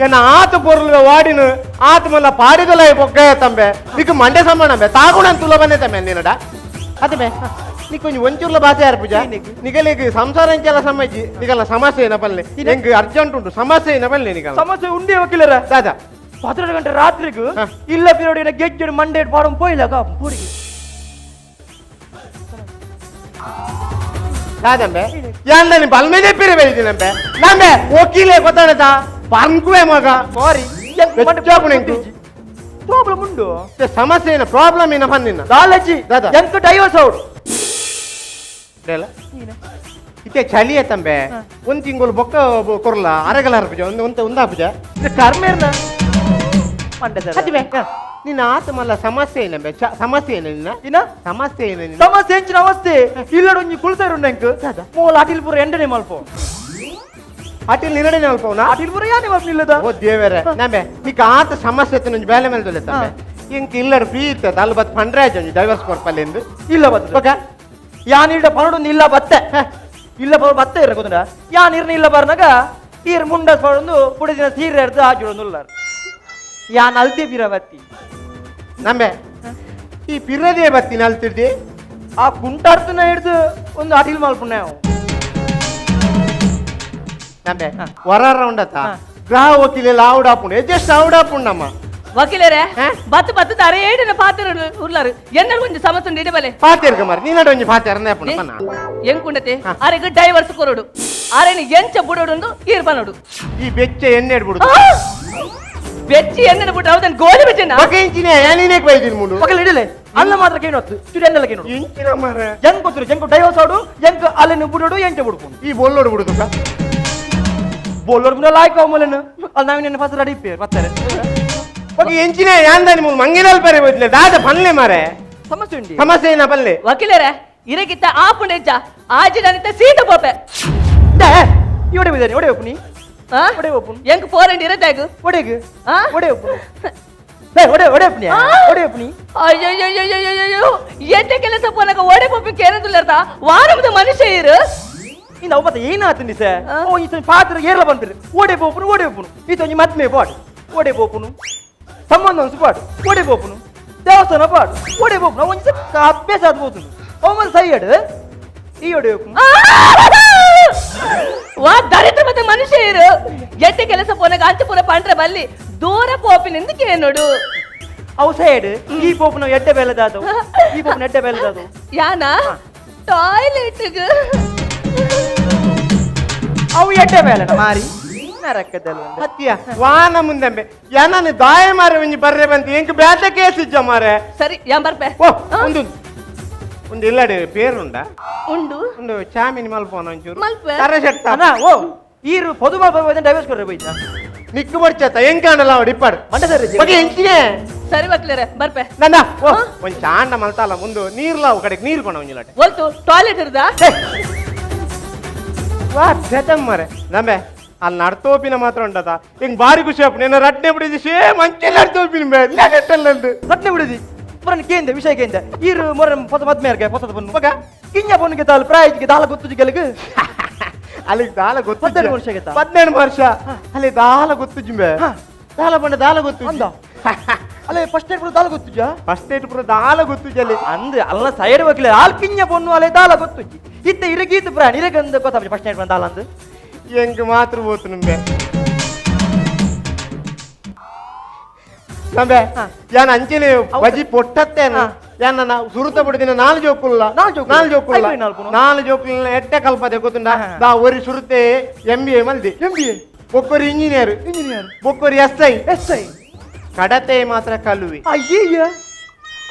ಎನ್ನ ಆತ ಪೊರ್ಲು ವಾಡಿನು ಆತ ಮಲ್ಲ ಪಾಡಿದಲ ಬೊಕ್ಕ ತಂಬೆ ನಿಕ್ ಮಂಡೆ ಸಮಾನಂಬೆ ತಾಗುಣ ತುಲ ಬನ್ನೆ ತಮ್ಮೆ ನಿನ್ನಡ ಅದೇ ನಿಕ್ ಒಂಜಿ ಒಂಚೂರ್ಲ ಭಾಷೆ ಯಾರು ಪೂಜಾ ನಿಗಲಿಗೆ ಸಂಸಾರ ಎಂಚೆಲ್ಲ ಸಮಜ್ಜಿ ನಿಗಲ್ಲ ಸಮಸ್ಯೆ ಏನ ಬಲ್ಲೆ ಎಂಗ್ ಅರ್ಜೆಂಟ್ ಉಂಟು ಸಮಸ್ಯೆ ಏನ ಬಲ್ಲೆ ನಿಗಲ್ಲ ಸಮಸ್ಯೆ ಉಂಡೆ ವಕೀಲರ. ದಾದಾ 12 ಗಂಟೆ ರಾತ್ರಿಗೂ ಇಲ್ಲ ಪಿರೋಡಿನ ಗೆಜ್ಜೆಡು ಮಂಡೆ ಪಾಡಂ ಪೋಯಿಲ್ಲ ಪೂರಿಗೆ. ದಾದಂಬೆ ಯಾಂದ ನಿ ಬಲ್ಮೆದೆ ಪಿರೆ ಬೆಳಿದಿನಂಬೆ ನಂಬೆ ವಕೀಲೆ ಗೊತ್ತಾಣದ ಪರ್ನ್ಕುವೆ ಮಗ. ಸಾರಿ ಪ್ರಾಬ್ಲಮ್ ಉಂಡು. ಸಮಸ್ಯೆ ಏನ ಪ್ರಾಬ್ಲಮ್ ಏನ ಪನ್ನಿನ ದಾಲಜಿ ದಾದಾ ಎಂತ ಡೈವರ್ಸ್ ಔಟ್ ಇತ್ತೆ ಚಳಿ ತಂಬೆ ಒಂದ್ ತಿಂಗಳು ಬೊಕ್ಕ ಕೊರ್ಲ ಅರೆಗಲ ಹರ್ಪುಜ ಒಂದು ಒಂದಾಪುಜ ಕರ್ಮೇರ್ನ ನಿನ್ನ ಆತ ಮಲ್ಲ ಸಮಸ್ಯೆ ಏನಂಬೆ ಸಮಸ್ಯೆ ಏನ ನಿನ್ನ ಇನ್ನ ಸಮಸ್ಯೆ ಏನ ನಿನ್ನ ಸಮಸ್ಯೆ ಎಂಚಿನ ಅವಸ್ಥೆ ಇಲ್ಲಡ ಒಂಜಿ ಕುಲ್ಸೈರು ಉಂಡು ಮೂಲ ಅಟಿಲ್ ಪೂರ ಎಂಡನೆ ಮಲ್ಪೋ ಅಟಿಲ್ ನಿರಡನೆ ಮಲ್ಪೋನಾ ಅಟಿಲ್ ಪೂರ ಯಾನೆ ಮಲ್ಪ ಇಲ್ಲದ. ಓ ದೇವರೇ ನಂಬೆ ನಿಕ್ಕ ಆತ ಸಮಸ್ಯೆ ಒಂಜಿ ಬೇಲೆ ಮೇಲೆ ದೊಲೆ ತಂಬೆ ಇಂಕ್ ಇಲ್ಲಡ ಫ್ರೀ ಇತ್ತದ ಅಲ್ಲಿ ಬತ್ ಫಂಡ್ರಾಜ್ ಒಂಜಿ ಡೈವರ್ಸ್ ಕೊರ್ಪಲ್ಲಿ ಇಲ್ಲ ಬತ್ತ ಓಕೆ ಯಾನಿಡ ಪನಡೊಂದು ಇಲ್ಲ ಬತ್ತೆ ಇಲ್ಲ ಬತ್ತೆ ಇರ ಗೊತ್ತುಂಡ ಯಾನ್ ಇರ್ನ ಇಲ್ಲ ಬರ್ನಾಗ ಈರ್ ಮುಂಡ ಪಡೊಂದು ಪುಡಿದಿನ ಸೀರೆ ಎಡ್ದು ಆಜುಡೊಂದು ಉಲ್ಲಾರ ಯಾನ್ ಅಲ್ತೆ ಪಿರ ಬತ್ತಿ ನಂಬೆ ಈ ಪಿರದೇ ಬತ್ತಿ ಅಲ್ತಿಡ್ದಿ ಆ ಕುಂಟಾರ್ತನ ಹಿಡ್ದು ಒಂದು ಅಟಿಲ್ ಮಲ್ಪುಣ ನಂಬೆ ವರ ರೌಂಡ್ ಅತ್ತ ಗ್ರಹ ವಕೀಲ ಆವುಡಾಪುಂಡು ಎಜೆಸ್ಟ್ ಆವುಡಾಪುಂಡಮ್ಮ ವಕೀಲರೇ ಬತ್ತು ಬತ್ತು ತಾರೆ ಏಡಿನ ಪಾತ್ರ ಉರ್ಲಾರು ಎನ್ನರು ಒಂಜಿ ಸಮಸ್ಯೆ ಉಂಡು ಇಡಬಲೆ ಪಾತೇರ್ಗ ಮಾರಿ ನೀನಡ ಒಂಜಿ ಪಾತೇರ್ನ ಪನ್ನ ಎಂಕುಂಡತೆ ಆರೆಗ್ ಡೈವರ್ಸ್ ಕೊರಡು ಆರೆನ ಎಂಚ ಬುಡೋಡು ಈರ್ ಬನೋಡು ಈ ಬೆಚ್ಚ ಎಣ್ಣೆ ಬಿಡು ಬೆಚ್ಚಿ ಎಣ್ಣೆ ಬಿಟ್ಟು ಅವದನ್ ಗೋಲಿ ಬೆಚ್ಚನ ಬಗೆ ಇಂಚಿನ ಯಾನಿನೇ ಬೈದಿನ ಮುಂಡು ಪಗಲ ಇಡಲೆ ಅಲ್ಲ ಮಾತ್ರ ಕೇನೊತ್ತು ಚುರಿ ಎಣ್ಣೆಲ್ಲ ಕೇನೊಡು ಇಂಚಿನ ಮಾರೆ ಎಂಕ್ ಗೊತ್ತಿರು ಎಂಕ್ ಡೈವರ್ಸ್ ಆಡು ಎಂಕ್ ಅಲ್ಲೆನ ಬುಡೋಡು ಎಂಚ ಬುಡ್ಪುಂಡು ಈ ಬೊಲ್ಲೋಡು ಬಿಡುದುಕ ಬೊಲ್ಲೋಡು ಬಿಡ ಲಾಯ್ಕ ಅವಮಲನ ಅಲ್ಲಿ ನಾವಿನ ಫಸ್ಟ್ ರೆಡಿ ಪೇರ್ ಬರ್ತಾರೆ ಬಗೆ ಎಂಚಿನ ಯಾಂದಾನಿ ಮೂಲು ಮಂಗಿನಲ್ ಪರೆ ಬೈದಿಲ್ಲ ದಾದ ಪನ್ಲೆ ಮಾರೆ ಸಮಸ್ಯೆ ಉಂಡಿ ಸಮಸ್ಯೆ ಏನ ಪನ್ಲೆ ವಕೀಲರೇ ಇರಗಿತ್ತ ಆಪುಂಡೆಜ್ಜ ಆಜಿಡನಿತ ಸೀತ ಪೋಪೆ ಇವಡೆ ಬಿದ್ದಾನೆ ಒಡೆ ಒಪ್ಪುನಿ ಒಡೆ ಒಪ್ಪುನು ಎಂಕ್ ಪೋರಂಡಿ ಇರತ್ತಾಗು ಒಡೆಗು ಒಡೆ ಒಪ್ಪುನು ಒಡೆ ಒಡೆ ಒಪ್ಪುನಿ ಒಡೆ ಒಪ್ಪುನಿ ಅಯ್ಯಯ್ಯಯ್ಯಯ್ಯಯ್ಯೋ ಎಂತ ಕೆಲಸ ಪೋನಕ ಒಡೆ ಪೋಪಿ ಕೇನದುಲ್ಲರ್ತ ವಾರಮದ ಮನುಷ್ಯ ಇರು ಇಂದ ಒಬ್ಬ ಏನಾತಂಡಿ ಸರ್ ಓ ಈತ ಪಾತ್ರ ಏರ್ಲ ಬಂದಿರು ಒಡೆ ಪೋಪುನು ಒಡೆ ಒಪ್ಪುನು ಈತ ಒಂಜಿ ಮದ್ಮೆ ಪಾಡು ಒಡೆ ಪೋಪುನು ಸಂಬಂಧ ಒಂದು ಪಾಡು ಒಡೆ ಪೋಪುನು ದೇವಸ್ಥಾನ ಪಾಡು ಒಡೆ ಪೋಪುನು ಒಂಜಿ ಅಭ್ಯಾಸ ಆದ್ ಪೋತುನು ಅವನ ಸೈಯಡ್ ಈ ಒಡೆ ಒಪ್ಪುನು ವಾ ದರಿದ್ರ ಮತ್ತೆ ಮನುಷ್ಯ ಇರು ಎಟ್ಟೆ ಕೆಲಸ ಪೋನಗ ಅಂಚ ಪೂರ ಪಂಡ್ರೆ ಬಲ್ಲಿ ದೂರ ಪೋಪಿನಿಂದ ಕೇನೋಡು ಅವು ಸೈಡ್ ಈ ಪೋಪುನ ಎಡ್ಡೆ ಬೇಲೆದಾದವು ಈ ಪೋಪುನ ಎಡ್ಡೆ ಬೇಲೆದಾದವು ಯಾನ ಟಾಯ್ಲೆಟ್ ಅವು ಎಡ್ಡೆ ಬೇಲೆನ ಮಾರಿ ನರಕದಲ್ಲ ಅತ್ತಿಯ ವಾನ ಮುಂದೆಂಬೆ ಯಾನನ ದಾಯ ಮಾರೆ ಒಂಜಿ ಬರ್ರೆ ಬಂತು ಎಂಕ್ ಬ್ಯಾಟ ಕೇಸ್ ಇಜ್ಜ ಮಾರೆ ಸರಿ ಯಾನ್ ಬರ್ಪೆ ಓ ಒಂದು ಒಂದು ಇಲ್ಲಡೆ ಪೇರುಂಡ ಉಂಡು ಉಂಡು ಚಾಮಿನಿ ಮಲ್ಪೋನ ಒಂಚೂರು ಮಲ್ಪೆ ತರೆ ಶೆಟ್ಟ ಅಣ್ಣ ಓ ಈರು ಪೊದು ಮಲ್ಪ ಡೈವರ್ಸ್ ಕೊಡ್ರೆ ಬೈತ ನಿಕ್ಕು ಬರ್ಚತ್ತ ಎಂಕಾಂಡಲ ಅವಡು ಇಪ್ಪಾಡು ಮಂಡ ಸರಿ ಬಗೆ ಎಂಚಿನೇ ಸರಿ ವಕೀಲರೇ ಬರ್ಪೆ ನಂದ ಓ ಒಂಜಿ ಚಾಂಡ ಮಲ್ತಾಲ ಮುಂದು ನೀರ್ಲ ಕಡೆಗೆ ನೀರು ಕೊಣ ಒಂಜಿಲಾಟೆ ಒಲ್ತು ಟಾಯ್ಲೆಟ್ ಇರುದಾ ವಾ ಬೆತಂ ಮಾರೆ ನಂಬೆ ಅಲ್ಲಿ ನಡ್ತೋಪಿನ ಮಾತ್ರ ಉಂಟದ ಹಿಂಗ್ ಬಾರಿ ಖುಷಿ ಆಪು ನಿನ್ನ ರಟ್ನೆ ಬಿಡಿದಿ ಸೇಮ್ ಅಂಚೆ ನಡ್ತೋಪಿನ ಬೇ ರಟ್ನೆ ಬಿಡಿದಿ ಮೊರನ್ ಕೇಂದ ವಿಷಯ ಕೇಂದ ಈರು ಮೊರನ್ ಹೊಸ ಮದ್ಮೇರ್ಗೆ ಹೊಸದ ಬನ್ನು ಮಗ ಕಿಂಜ ಪೊನ್ನಿಗೆ ತಾಳು ಪ್ರಾಯಜ್ಗೆ ದಾಲ ಗೊತ್ತು ಗೆಲುಗು ಅಲ್ಲಿಗೆ ದಾಲ ಗೊತ್ತು 18 ವರ್ಷ ಗೆತ್ತ 18 ವರ್ಷ ಅಲ್ಲಿ ದಾಲ ಗೊತ್ತು ಜಿಂಬೆ ದಾಲ ಬಣ್ಣ ದಾಲ ಗೊತ್ತು ಅಂದ ಅಲ್ಲೇ ಫಸ್ಟ್ ಏಡ್ ಪೂರ ದಾಲ ಗೊತ್ತುಜ ಫಸ್ಟ್ ಏಡ್ ಪೂರ ದಾಲ ಗೊತ್ತುಜ ಅಲ್ಲಿ ಅಂದ್ ಅಲ್ಲ ಸೈಡ್ ವಕೀಲ ಆಲ್ ಕಿಂಜ ಪೊನ್ನು ಅಲ್ಲೇ ದಾಲ ಗೊತ್ತುಜಿ ಇತ್ತ ಇರಗೀತ ಪ್ರಾಣಿ ಇರಗಂದ ಗೊತ್ತಾಪ ಫಸ್ಟ್ ಏಡ್ ದಾಲ ಅಂದ್ ಎಂಗ್ ಮಾತ್ರ ಹೋತು ನಿಂಬೆ ನಂಬೆ ಯಾನ್ ಅಂಚನೆ ಬಜಿ ಪೊಟ್ಟತ್ತೇನ ಯಾನ್ ಸುರುತ ಬಿಡಿದಿನ ನಾಲ್ ಜೋಕುಲ್ಲ ನಾಲ್ ಜೋಕುಲ್ಲ ನಾಲ್ ಜೋಕುಲ್ಲ ಎಟ್ಟೆ ಕಲ್ಪದೆ ಗೊತ್ತುಂಡ ದಾ ಒರಿ ಸುರುತೆ ಎಂ ಬಿ ಎ ಮಲ್ದಿ ಎಂ ಬಿ ಎ ಬೊಕ್ಕೊರಿ ಇಂಜಿನಿಯರ್ ಇಂಜಿನಿಯರ್ ಬೊಕ್ಕೊರಿ ಎಸ್ I S I ಕಡತೆ ಮಾತ್ರ ಕಲುವಿ. ಅಯ್ಯಯ್ಯ,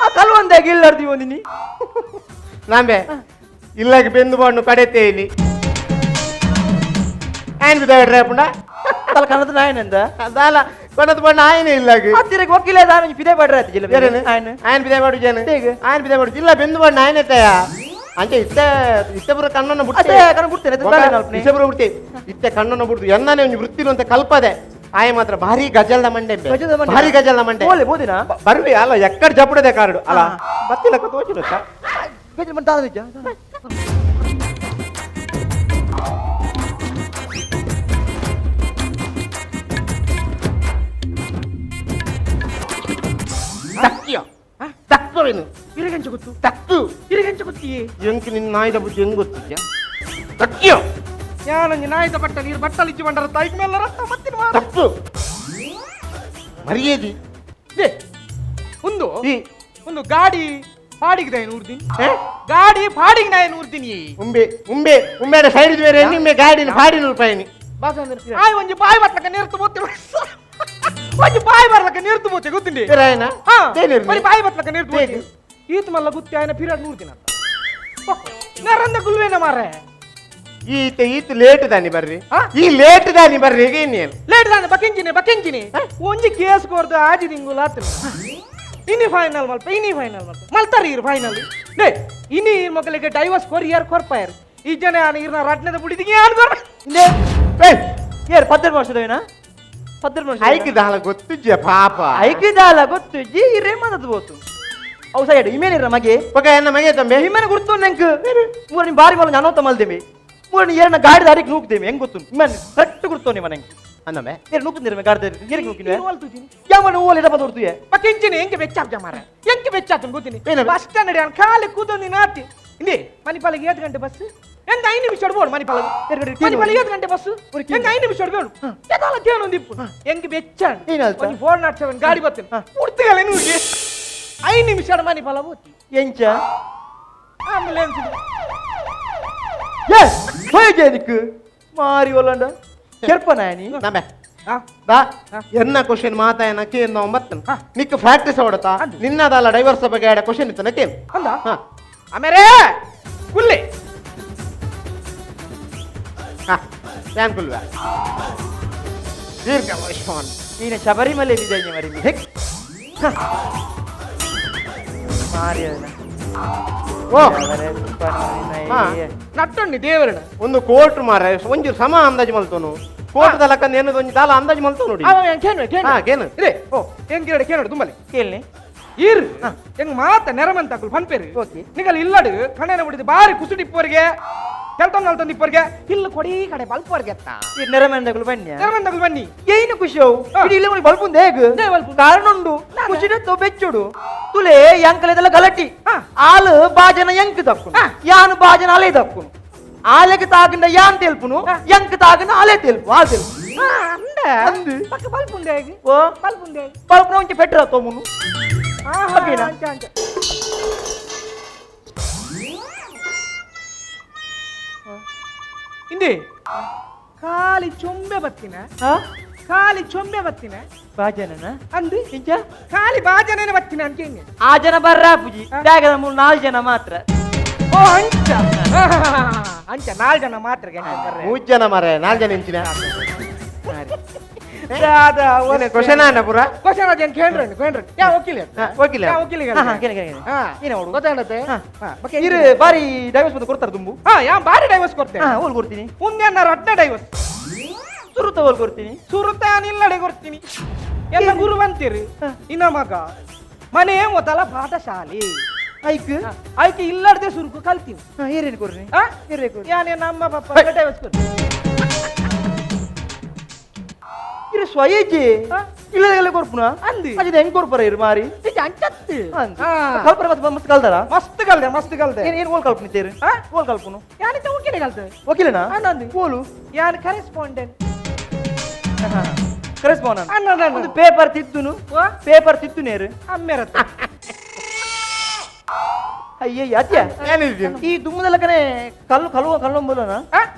ಆ ಕಲ್ವಂದಾಗ ಇಲ್ಲಾರ್ದಿ ಒಂದಿನಿ ನಾಂಬೆ ಇಲ್ಲಾಗ ಬೆಂದು ಬಾಣು ಕಡೆತೆ ಇಲ್ಲಿ ಆಯ್ನ ಬಿದ್ದಾಡ್ರೆ ಪುಂಡ ತಲ ಕನದ ನಾಯನಂದ ದಾಲ ಕೊನದ ಬಣ್ಣ ಆಯ್ನ ಇಲ್ಲಾಗ ಅತ್ತಿರಗೆ ವಕೀಲ ದಾನ ಪಿದೆ ಬಾಡ್ರ ಆಯ್ತು ಜಿಲ್ಲ ಆಯ್ನ ಆಯ್ನ ಬಿದೆ ಬಾಡು ಜನ ಆಯ್ನ ಬಿದೆ ಬಾಡು ಇಲ್ಲ ಬೆಂದು ಬಣ್ಣ ಆಯ್ನತೆಯ ಅಂಚೆ ಇತ್ತೆ ಇತ್ತೆ ಬರೋ ಕಣ್ಣನ್ನು ಬಿಡ್ತೆ ಕಣ್ಣು ಬಿಡ್ತೇನೆ ಇತ್ತೆ ಬರೋ ಬಿಡ್ತೆ ಇತ್ತೆ ಕಣ್ಣನ್ನು ಬಿಡ್ತು ಎನ್ನಾನೆ ಒಂದು ವೃತ್ತಿಲು ಅಂತ ಕಲ್ಪದೆ ಆಯ ಮಾತ್ರ ಭಾರಿ ಗಜಲ್ದ ಮಂಡೆ ಭಾರಿ ಗಜಲ್ದ ಮಂಡೆ ಬೋಲೆ ಬೋದಿನ ಬರ್ವಿ ಅಲ್ಲ ಎಕ್ಕಡ್ ಜಪುಡದೆ ಕಾರ್ಡು ಅಲ್ಲ ಬತ್ತಿಲಕ್ಕ ತೋಚಿರುತ್ತ ಗಜಲ್ ಮಂಡೆ ದಾದ ನಿಜ ತಕ್ಕಿಯ ತಕ್ಕವೇನು ಇರಗಂಚ ಗೊತ್ತು ತಕ್ಕು ಇರಗಂಚ ಗೊತ್ತಿಯೇ ಎಂಕ್ ನಿನ್ನ ನಾಯಿದ ಬುದ್ಧಿ ಹೆಂಗ್ ಗೊತ್ತಿದ್ಯಾ ತಕ್ಕಿಯೋ ಯಾನಂಜಿ ನಾಯಿದ ಬಟ್ಟಲು ನೀರು ಬಟ್ಟಲು ಇಚ್ಚಿ ಬಂಡರ ತಾಯಿಗೆ ಮೇಲೆ ರಕ್ತ ಮತ್ತಿನ ತಪ್ಪು ಮರ್ಯಾದಿ ಒಂದು ಒಂದು ಗಾಡಿ ಪಾಡಿಗೆ ನಾಯಿ ನೂರ್ದಿನಿ ಗಾಡಿ ಪಾಡಿಗೆ ನಾಯಿ ನೂರ್ದಿನಿ ಉಂಬೆ ಉಂಬೆ ಉಂಬೆಡ ಸೈಡ್ ಬೇರೆ ನಿಂಬೆ ಗಾಡಿನ ಪಾಡಿ ನೂರು ಆಯ್ ಒಂಜಿ ಬಾಯಿ ಬರ್ತಕ್ಕ ನೀರು ಬೋತೆ ಒಂಜಿ ಬಾಯಿ ಬರ್ಲಕ್ಕ ನೀರು ಬೋತೆ ಗೊತ್ತಿಂಡಿ ಬರಿ ಬಾಯಿ ಬರ್ತಕ್ಕ ನೀರು ಬೋತೆ ಈತ ಮಲ್ಲ ಗುತ್ತಿ ಆಯ್ನ ಪಿರಿಯಡ್ 100 ದಿನ ನರಂದ ಗುಲ್ವೇನ ಮಾರ್ರೆ ಈತ ಈತ ಲೇಟ್ ದಾನಿ ಬರ್ರಿ ಈ ಲೇಟ್ ದಾನಿ ಬರ್ರಿ ಈಗ ಇನ್ನೇನು ಲೇಟ್ ದಾನಿ ಬಕೆಂಜಿನಿ ಬಕೆಂಜಿನಿ ಒಂಜಿ ಕೇಸ್ ಕೊರ್ದು ಆಜಿ ತಿಂಗುಲ ಆತನ ಇನಿ ಫೈನಲ್ ಮಲ್ಪ ಇನಿ ಫೈನಲ್ ಮಲ್ಪ ಮಲ್ತಾರ ಇರು ಫೈನಲ್ ಲೇ ಇನಿ ಮಕ್ಕಳಿಗೆ ಡೈವರ್ಸ್ ಕೊರಿಯರ್ ಕೊರ್ಪಾಯರ್ ಈ ಜನ ಇರ್ನ ರಟ್ನದ ಬುಡಿದಿಗೆ ಯಾರು ಕೊರ ಏರ್ 12 ವರ್ಷದವೇನಾ 12 ವರ್ಷ ಐಕಿ ದಾಲ ಗೊತ್ತಿಜ್ಜೆ ಪಾಪ ಐಕಿ ದಾಲ ಗೊತ್ತಿಜ್ಜಿ ಇರೇ ಮದದು ಬೋತು ಅವು ಸೈಡ್ ಇಮೇಲಿರ ಮಗೆ ಪಕ್ಕ ಎನ್ನ ಮಗೆ ತಂಬೆ ಇಮೇನ ಗುರ್ತು ನಂಗೆ ಮೂರ ನಿಮ್ಮ ಬಾರಿ ಮಲ್ಲ ನಾನೋ ತಮಲ್ದೇವಿ ಮೂರ ಏರನ ಗಾಡಿ ದಾರಿಗೆ ನೂಕ್ದೇವಿ ಹೆಂಗ್ ಗೊತ್ತು ಇಮೇನ್ ಕರೆಕ್ಟ್ ಗುರ್ತು ನಿಮ್ಮ ನಂಗೆ ಅನ್ನಮೆ ಏರ್ ನೂಕುಂದಿರ ಗಾಡಿ ದಾರಿ ಏರಿಗೆ ನೂಕಿನ ಯಾವ ನೋವಲ್ಲಿ ಇಡಪ ದೊಡ್ತುಯೆ ಪಕ್ಕ ಇಂಚಿನ ಹೆಂಗೆ ಬೆಚ್ಚಾಪ್ಜ ಮಾರ ಹೆಂಗೆ ಬೆಚ್ಚಾತನ್ ಗೊತ್ತೀನಿ ಬಸ್ ಸ್ಟ್ಯಾಂಡ್ ಅಡಿ ಖಾಲಿ ಕೂದೊಂದು ನಾತಿ ಇಂದೇ ಮಣಿಪಾಲಿಗೆ 7 ಗಂಟೆ ಬಸ್ ಎಂದ 5 ನಿಮಿಷ ಬೋಡು ಮಣಿಪಾಲ ಮಣಿಪಾಲ 7 ಗಂಟೆ ಬಸ್ ಎಂದ 5 ನಿಮಿಷ ಬೋಡು ಎದಾಲ ಕೇಳೊಂದು ಇಪ್ಪು ಹೆಂಗೆ ಬೆಚ್ಚಾಣ ಒಂದು 407 ಗಾಡಿ ಬರ್ತೇನೆ ಉಡ್ತಿಗಲ್ಲ ನೂಕಿ 5 ನಿಮಿಷ ಮಣಿಪಾಲ ಬೋತಿ ಎಂಚ ಆಂಬುಲೆನ್ಸ್ ಎಸ್ ಹೋಯ್ಗೆ ನಿಕ್ಕು ಮಾರಿ ಒಲ್ಲಂಡ ಕೆರ್ಪನಾಯನಿ ನಮೆ ದಾ ಎನ್ನ ಕ್ವಶನ್ ಮಾತಾಯನ ಕೇನ್ ನಾವು ಮತ್ತನ ನಿಕ್ಕ ಪ್ರಾಕ್ಟೀಸ್ ಹೊಡತಾ ನಿನ್ನದಲ್ಲ ಡೈವರ್ಸ್ ಬಗ್ಗೆ ಆಡ ಕ್ವಶನ್ ಇತ್ತನ ಕೇನ್ ಅಂದ ಆಮೇಲೆ ಕುಲ್ಲೆ ಯಾನ್ ಕುಲ್ವ ದೀರ್ಘ ವೈಷ್ಣವನ್ ಈನ ಶಬರಿಮಲೆ ವಿಜಯ ಮರಿ ಹೆಕ್ ಮಾರಿ ಓ ನಟ್ಟೊಂಡಿ ದೇವರಣ ಒಂದು ಕೋರ್ಟ್ ಮಾರ ಒಂಜು ಸಮ ಅಂದಾಜು ಮಲ್ತೋನು ಕೋರ್ಟ್ ದಲಕಂದ ಏನದು ಒಂಜಿ ದಾಲ ಅಂದಾಜು ಮಲ್ತೋ ನೋಡಿ ಕೇನು ಇದೇ ಓ ಹೆಂಗ್ ಕೇಳಿ ಕೇಳೋಡು ತುಂಬಲಿ ಕೇಳಿ ಇರ್ ಹೆಂಗ್ ಮಾತ ನೆರಮಂತ ಹಾಕಲು ಫನ್ಪೇರು ನಿಗಲ್ ಇಲ್ಲಡು ಕಣ್ಣನ ಬಿಡಿದು ಬಾರಿ ಕುಸುಟಿಪ್ಪವರಿಗೆ ಕೆಲ್ತೊಂದು ನಲ್ತೊಂದು ಇಪ್ಪರಿಗೆ ಇಲ್ಲ ಕೊಡಿ ಕಡೆ ಬಲ್ಪವರಿಗೆ ಅತ್ತ ನೆರಮಂದಗಳು ಬನ್ನಿ ನೆರಮಂದಗಳು ಬನ್ನಿ ಏನು ಖುಷಿ ಅವು ಇಡೀ ಇಲ್ಲ ಬಲ್ಪುಂದು ಹೇಗೆ ಕಾರಣ ಉಂಡು ಖುಷಿ ಬೆಚ್ಚುಡು ತುಲೆ ಎಂಕಲೆದೆಲ್ಲ ಗಲಟಿ ಆಲು ಬಾಜನ ಎಂಕ್ ದಕ್ಕುನು ಯಾನು ಬಾಜನ ಅಲೆ ದಕ್ಕುನು ಆಲೆಗೆ ತಾಗಿಂದ ಯಾನ್ ತೆಲ್ಪುನು ಎಂಕ್ ತಾಗಿನ ಅಲೆ ತೆಲ್ಪು ಆ ತೆಲ್ಪು ಅಂದೆ ಪಕ್ಕ ಬಲ್ಪುಂದೆ ಹೇಗೆ ಓ ಬಲ್ಪುಂದೆ ಬಲ್ಪುನ ಒಂಚೆ ಪೆಟ್ರ ತೋಮುನು ಇಂದಿ ಖಾಲಿ ಚೊಂಬೆ ಬತ್ತಿನ ಖಾಲಿ ಚೊಂಬೆ ಬತ್ತಿನ ಬಾಜನನ ಅಂದು ಇಂಚ ಖಾಲಿ ಬಾಜನನೆ ಬತ್ತಿನ ಅಂತ ಹೆಂಗೆ ಆ ಜನ ಬರ್ರಾ ಪೂಜಿ ಬ್ಯಾಗದ 3-4 ಜನ ಮಾತ್ರ ಓ ಅಂಚ ಅಂಚ 4 ಜನ ಮಾತ್ರ 3 ಜನ ಮಾರ 4 ಜನ ಇಂಚಿನ ಕ್ವಶನ್ ಅನ್ನ ಪುರ ಕ್ವಶನ್ ಅದೇನು ಕೇಳ್ರಿ ಕೇಳ್ರಿ ಯಾ ವಕೀಲ ವಕೀಲ ವಕೀಲ ಗೊತ್ತಾಗತ್ತೆ ಇರು ಬಾರಿ ಡೈವರ್ಸ್ ಬಂದು ಕೊಡ್ತಾರೆ ತುಂಬು ಹಾ ಯಾ ಬಾರಿ ಡೈವರ್ಸ್ ಕೊಡ್ತೇನೆ ಹೋಲ್ ಕೊಡ್ತೀನಿ ಮುಂದೆ ರಟ್ನ ಡೈವರ್ಸ್ ಸುರುತ ಹೋಲ್ ಕೊಡ್ತೀನಿ ಸುರುತ ನಿಲ್ಲಡೆ ಕೊಡ್ತೀನಿ ಎಲ್ಲ ಗುರು ಬಂತೀರಿ ಇನ್ನ ಮಗ ಮನೆ ಮೊದಲ ಪಾಠಶಾಲೆ ಐಕ್ ಐಕ್ ಇಲ್ಲಡದೆ ಸುರುಕು ಕಲ್ತೀನಿ ಏರೇನು ಕೊಡ್ರಿ ಯಾನೇ ನಮ್ಮ ಪಪ್ಪ ಡೈವರ್ಸ್ ಕೊಡ್ತೀನಿ ಇರು ಸ್ವಯಜಿ ಇಲ್ಲದೆಲ್ಲ ಕೊರ್ಪುನ ಅಂದಿ ಅಜಿದ ಹೆಂಗ್ ಕೊರ್ಪರ ಇರು ಮಾರಿ ಅಂಚತ್ತು ಕಲ್ಪರ ಮತ್ತೆ ಮಸ್ತ್ ಕಲ್ದಾರ ಮಸ್ತ್ ಕಲ್ದೆ ಮಸ್ತ್ ಕಲ್ದೆ ಏನು ಓಲ್ ಕಲ್ಪನಿ ತೇರು ಓಲ್ ಕಲ್ಪನು ಯಾನಿತ ವಕೀಲ ಕಲ್ತೆ ವಕೀಲನಾ ಅನ್ನಂದು ಓಲು ಯಾನ್ ಕರೆಸ್ಪಾಂಡೆಂಟ್ ಕರೆಸ್ಪಾಂಡೆಂಟ್ ಒಂದು ಪೇಪರ್ ತಿದ್ದುನು ಪೇಪರ್ ತಿದ್ದುನೇರು ಅಮ್ಮೆರತ್ತ ಅಯ್ಯಯ್ಯ ಅತ್ಯ ಈ ದುಮ್ಮದಲ್ಲಕನೆ ಕಲ್ಲು ಕಲ್ಲು ಕಣ್ಣು ಬೋಲನ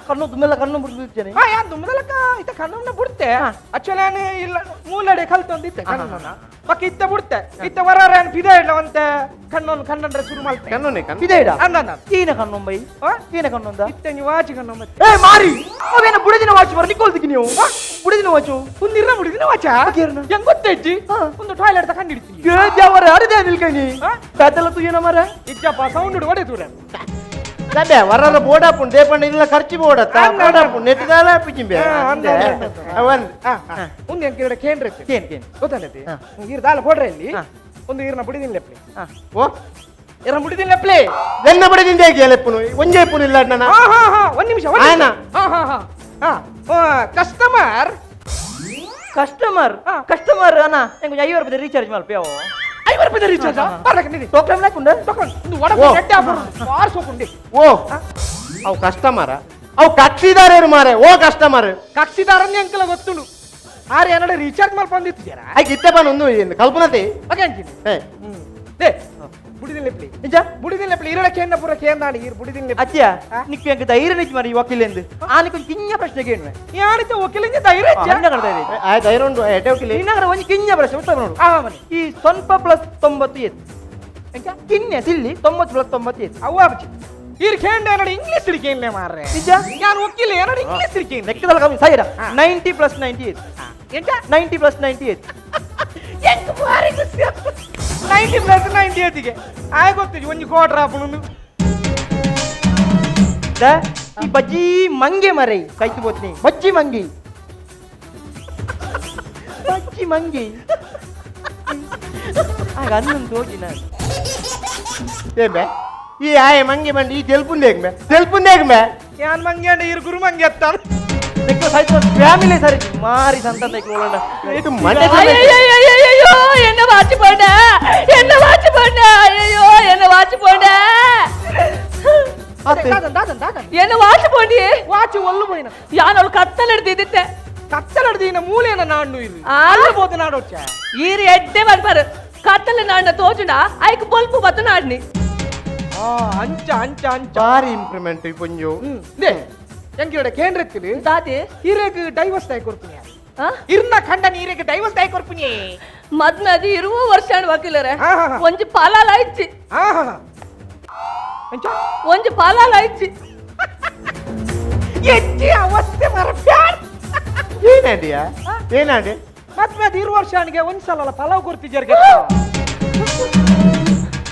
ಕಣ್ಣು ದುಮ್ಮೆಲ್ಲ ಕಣ್ಣು ಬಿಡ್ತಿದ್ದೇನೆ. ಹಾ, ಯಾನ್ ದುಮ್ಮದಲ್ಲಕ ಇತ್ತ ಕಣ್ಣನ್ನ ಬಿಡ್ತೆ. ಆಕ್ಚುಲಿ ನಾನು ಇಲ್ಲ ಮೂಲಡೆ ಕಲ್ತೊಂದಿತ್ತೆ ಕಣ್ಣನ್ನ ಬಕ್ಕ ಇತ್ತ ಬಿಡ್ತೆ ಇತ್ತ ವರಾರ ಪಿದೆ ಇಡ್ಲವಂತೆ ಕಣ್ಣೊಂದು ಕಣ್ಣಂದ್ರೆ ಶುರು ಮಾಡ್ತೆ. ಕಣ್ಣೊನ್ನೆ ಕಣ್ಣು ಇದೆ ಇಡ ಅನ್ನ ಅನ್ನ. ಈನ ಕಣ್ಣೊಂಬೈ ಈನ ಕಣ್ಣೊಂದ ಇತ್ತೆ ನೀವು ವಾಚಿ ಕಣ್ಣು ಮತ್ತೆ. ಏ ಮಾರಿ ಅವೇನ ಬುಡದಿನ ವಾಚ್ ಬರ ನಿಕ್ಕೊಳ್ದಿಕ್ಕಿ ನೀವು ಬುಡದಿನ ವಾಚು. ಒಂದು ಇರ್ನ ಬಿಡಿದಿನ ವಾಚ ಹೆಂಗ್ ಗೊತ್ತೈತಿ? ಒಂದು ಟಾಯ್ಲೆಟ್ ತಗೊಂಡು ಹಿಡಿತೀನಿ. ಜಾವರ ಅರಿದೆ ನಿಲ್ಕಣಿ ಪೇತಲ ತುಯ್ಯನ ಮರ. ಇಜ್ಜಪ್ಪ ಸೌಂಡ್ ಹೊಡೆ ತೂರ. ಲಬೆ ವರರ ಬೋಡಾಪುಂಡು ದೇಪಂಡ ಇಲ್ಲ ಖರ್ಚು ಬೋಡತ್ತ ಬೋಡಾಪುಂಡು ನೆಟ್ಟಿದಾಲ ಪಿಚಿಂಬೆ ಅವನ್. ಒಂದು ಎಂಕ ಇಡ ಕೇಂದ್ರ. ಕೇನ್ ಕೇನ್ ಗೊತ್ತಲ್ಲತಿ ಈರ್ ದಾಲ ಕೊಡ್ರೆ ಇಲ್ಲಿ ಒಂದು ಈರ್ನ ಬುಡಿದಿನ ಲೆಪ್ಲಿ. ಓ ಇರ್ನ ಬುಡಿದಿನ ಲೆಪ್ಲಿ. ಎನ್ನ ಬಡಿದಿಂದ ಹೇಗೆ ಲೆಪ್ಪುನು ಒಂಜೇ ಪುನು ಇಲ್ಲ ಅಣ್ಣನ. ಹಾ ಹಾ ಹಾ ಒಂದ್ ನಿಮಿಷ ಒಂದ್ ನಿಮಿಷ. ಆಯ್ನಾ? ಹಾ ಹಾ ಹಾ ಹಾ ಕಸ್ಟಮರ್ ಕಸ್ಟಮರ್ ಕಸ್ಟಮರ್ ಅಣ್ಣ ಎಂಗ್ 50 ರೂಪಾಯಿ ರೀಚಾರ್ಜ್ ಮಲ್ಪ ಯಾವ 50 ರೂಪಾಯಿ ರೀಚಾರ್ಜ್ ಬರ್ಲಕ್ಕ ನಿಲ್ಲಿ. ಟೋಕನ್ ಲಾಕುಂಡ ಟೋಕನ್ ಒಂದು ವಡ ಓ. ರೆಡ್ಡಿ ಆಫರ್ ಬಾರ್ ಸೋಕುಂಡಿ. ಓ ಅವು ಕಸ್ಟಮರ ಅವು ಕಕ್ಷಿದಾರೇರು ಮಾರೆ. ಓ ಕಸ್ಟಮರ್ ಕಕ್ಷಿದಾರನ್ನೇ ಅಂಕಲ ಗೊತ್ತುಂಡು ಆರೆ ಏನಡ ರೀಚಾರ್ಜ್ ಮಲ್ಪ ಬಂದಿತ್ತು ಜರ. ಐಕ್ ಇತ್ತೆ ಪನ್ ಒಂದು ಏನು ಕಲ್ಪನತೆ ಓಕೆ ಅಂಚಿನಿ. Hey they ಬುಡಿದಿನ ಲೆಪ್ಲಿ. ನಿಜ ಬುಡಿದಿನ ಲೆಪ್ಲಿ ಇರಡ ಕೇಂದ್ರ ಪೂರ ಕೇಂದಾಣಿ ಇರ್ ಬುಡಿದಿನ ಲೆಪ್ಲಿ. ಅತ್ಯ ನಿಕ್ಕು ಎಂಕ್ ಧೈರ್ಯ ನಿಜ ಮಾರಿ ವಕೀಲೆಂದು ಆ ನಿಕ್ಕು ಕಿಂಜ ಪ್ರಶ್ನೆ ಕೇಳುವೆ. ಯಾರಿತ ವಕೀಲಿಂದ ಧೈರ್ಯ ಇಜ್ಜಾ? ನಿನ್ನಗಡ ಧೈರ್ಯ ಇಜ್ಜಿ. ಆಯ್ತು ಧೈರ್ಯ ಉಂಟು ಎಡ್ಡೆ ವಕೀಲಿ. ನಿನ್ನಗಡ ಒಂಜಿ ಕಿಂಜ ಪ್ರಶ್ನೆ ಉತ್ತರ ನೋಡು. ಆ ಮನೆ ಈ 0 ಪ್ಲಸ್ 90 ಏತ್ ಎಂಕ ಕಿನ್ನೆ ಸಿಲ್ಲಿ 90 ಪ್ಲಸ್ 90 ಏತ್? ಅವ್ವ ಬಚ್ಚಿ ಇರ್ ಕೇಂದ್ರ ಏನಡ ಇಂಗ್ಲಿಷ್ ಇಡಿಕೇನ್ಲೆ ಮಾರ್ರೆ. ನಿಜ ನಾನು ವಕೀಲ ಏನಡ ಇಂಗ್ಲಿಷ್ ಇಡಿಕೇನ್. ಲೆಕ್ಕದಲ್ಲ ಕಮ್ಮಿ ಸಾಯಿರ 90 ಪ್ಲಸ್ 90 ಏತ್? ಎಂತ 90 ಪ್ಲಸ್ 90 ಏತ್? ಎಂಕ್ ಭಾರಿ ಖುಷಿ 90 ಪ್ಲಸ್ 90 ಏತಿಗೆ ಆಯ್ ಗೊತ್ತಿಜಿ ಒಂಜಿ ಕೋಟ್ರ ಆಪುನು. The ಈ ಬಜ್ಜಿ ಮಂಗೆ ಮರೈ ಕೈತು ಬೋತ್ನಿ ಬಜ್ಜಿ ಮಂಗಿ ಬಜ್ಜಿ ಮಂಗಿ ಆಗ ಅನ್ನೊಂದು ತೋಜಿ ನಾನು. ಏ ಬೆ ಈ ಆಯೆ ಮಂಗೆ ಮಂಡಿ ಈ ತೆಲ್ಪುಂದೇಗ್ ಬೆ ತೆಲ್ಪುಂದೇಗ್ ಬೆ. ಯಾನ್ ಮಂಗೆ ಅಂಡ ಇರ್ ಗುರು ಮಂಗೆ ಅತ್ತಾನ. ನೆಕ್ಕ ಸಾಯ್ತು ಫ್ಯಾಮಿಲಿ ಸರಿ ಮಾರಿ ಸಂತಾನ ಒಳಂಡ. ಇದು ಮಂಡೆ. ಅಯ್ಯಯ್ಯಯ್ಯಯ್ಯೋ, என்ன வாட்சி போட என்ன வாட்சி போட ஐயோ என்ன வாட்சி போட. ದಾದನ್ ದಾದನ್ ದಾದನ್ என்ன ವಾಚ್ ಪೋಂಡಿ? ವಾಚ್ ಒಲ್ಲು ಪೋಯಿನ. ಯಾನ್ ಅವಳು ಕತ್ತಲೆಡ್ದಿದ್ದಿತ್ತೆ. ಕತ್ತಲಡ್ದಿನ ಮೂಲೆನ ನಾಡ್ನು ಇರು ಆ? ಅಲ್ಲ ಬೋದ ನಾಡೊಚ್ಚ. ಈರು ಎಡ್ಡೆ ಬರ್ಬಾರು ಕತ್ತಲೆ ನಾಡ್ನ ತೋಜುಂಡ ಐಕ್ ಬೊಲ್ಪು ಬತ್ತು ನಾಡ್ನಿ. ಆ ಅಂಚ ಅಂಚ ಅಂಚ ಭಾರಿ ಇಂಪ್ರೂವ್ಮೆಂಟ್ ಈ ಪೊಂಜು. They ಎಂಕಿರಡ ಕೇಂದ್ರತ್ತಿಲು ದಾದಿ ಇರೆಗ್ ಡೈವರ್ಸ್ ತಾಯಿ ಕೊರ್ಪಿನಿ. ಆ? ಇರ್ನ ಖಂಡನ ಇರೆಗ್ ಡೈವರ್ಸ್ ತಾಯಿ ಕೊರ್ಪಿನಿ. ಮದ್ಮೆ ಅದು ಇರುವ ವರ್ಷ ವಕೀಲರೆ. ಹಾ, ಹಾ, ಹಾ. ಒಂಜಿ ಪಾಲಾಲ ಇಚ್ಚಿ. ಆ ಹಾ ಹಾ ಅಂಚ ಒಂಜಿ ಪಾಲಾಲ ಇಚ್ಚಿ. ಎಚ್ಚಿ ಅವಸ್ಥೆ ಮರ ಪ್ಯಾರ್. ಏನಾಡಿಯಾ ಏನಾಡಿ? ಮದ್ಮೆ ಅದು ಇರು ವರ್ಷ ಒಂದ್ಸಲ ಪಲಾವ್ ಕೊರ್ತಿಜರ್ಗೆ.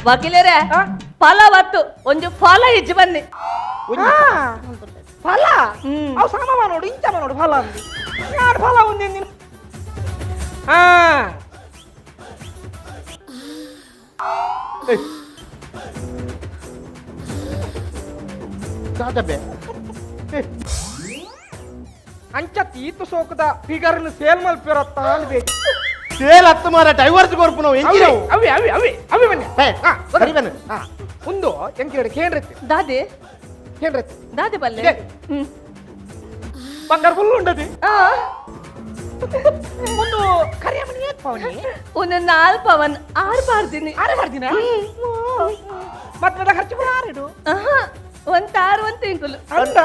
ವಕೀಲರೇ ಆ? ಫಲ ಬತ್ತು ಒಂಜಿ ಫಲ ಇಜ್ಜಿ ಬನ್ನಿ. ಫಲ ಅವು ಸಾಮವ ನೋಡು ಇಂಚಮ ನೋಡು ಫಲ ಅಂದು ಯಾರು ಫಲ ಒಂದಿನ ಹಾ ದಾದ ಬೆ ಅಂಚ ತೀತು ಸೋಕದ ಫಿಗರ್ನ ಸೇಲ್ ಮಲ್ಪಿರತ್ತ ಬೇಕು. ಸೇಲ್ ಹತ್ತು ಮಾರ ಡೈವರ್ಸ್ ಕೊರ್ಪು ನಾವು ಎಂಚಿನವು. ಅವೆ ಅವೆ ಅವೆ ಅವೆ ಬನ್ನಿ. ಹೇ, ಹಾ, ಸರಿ ಬನ್ನಿ. ಹಾ ಒಂದು ಎಂಕಿರಡ ಕೇಂದ್ರತ್ತೆ ದಾದಿ ಕೇಂದ್ರತ್ತೆ. ದಾದಿ ಬಲ್ಲೆ. ಇದೆ. ಹ್ಮ್. ಬಂಗಾರ ಫುಲ್ ಉಂಡದಿ. ಆ ಒಂದು ಕರಿಯಮಣಿ ಏತ್ ಪವನಿ? ಒಂದು ನಾಲ್ ಪವನ್ ಆರು ಬಾರ್ದಿನಿ. ಆರೆ ಮಾಡ್ದಿನ ಮತ್ತೆ ಖರ್ಚು ಪೂರ ಆರಿಡು. ಆಹಾ, ಒಂದ್ ತಾರು ಒಂದ್ ತಿಂಕುಲು. ಅಂತ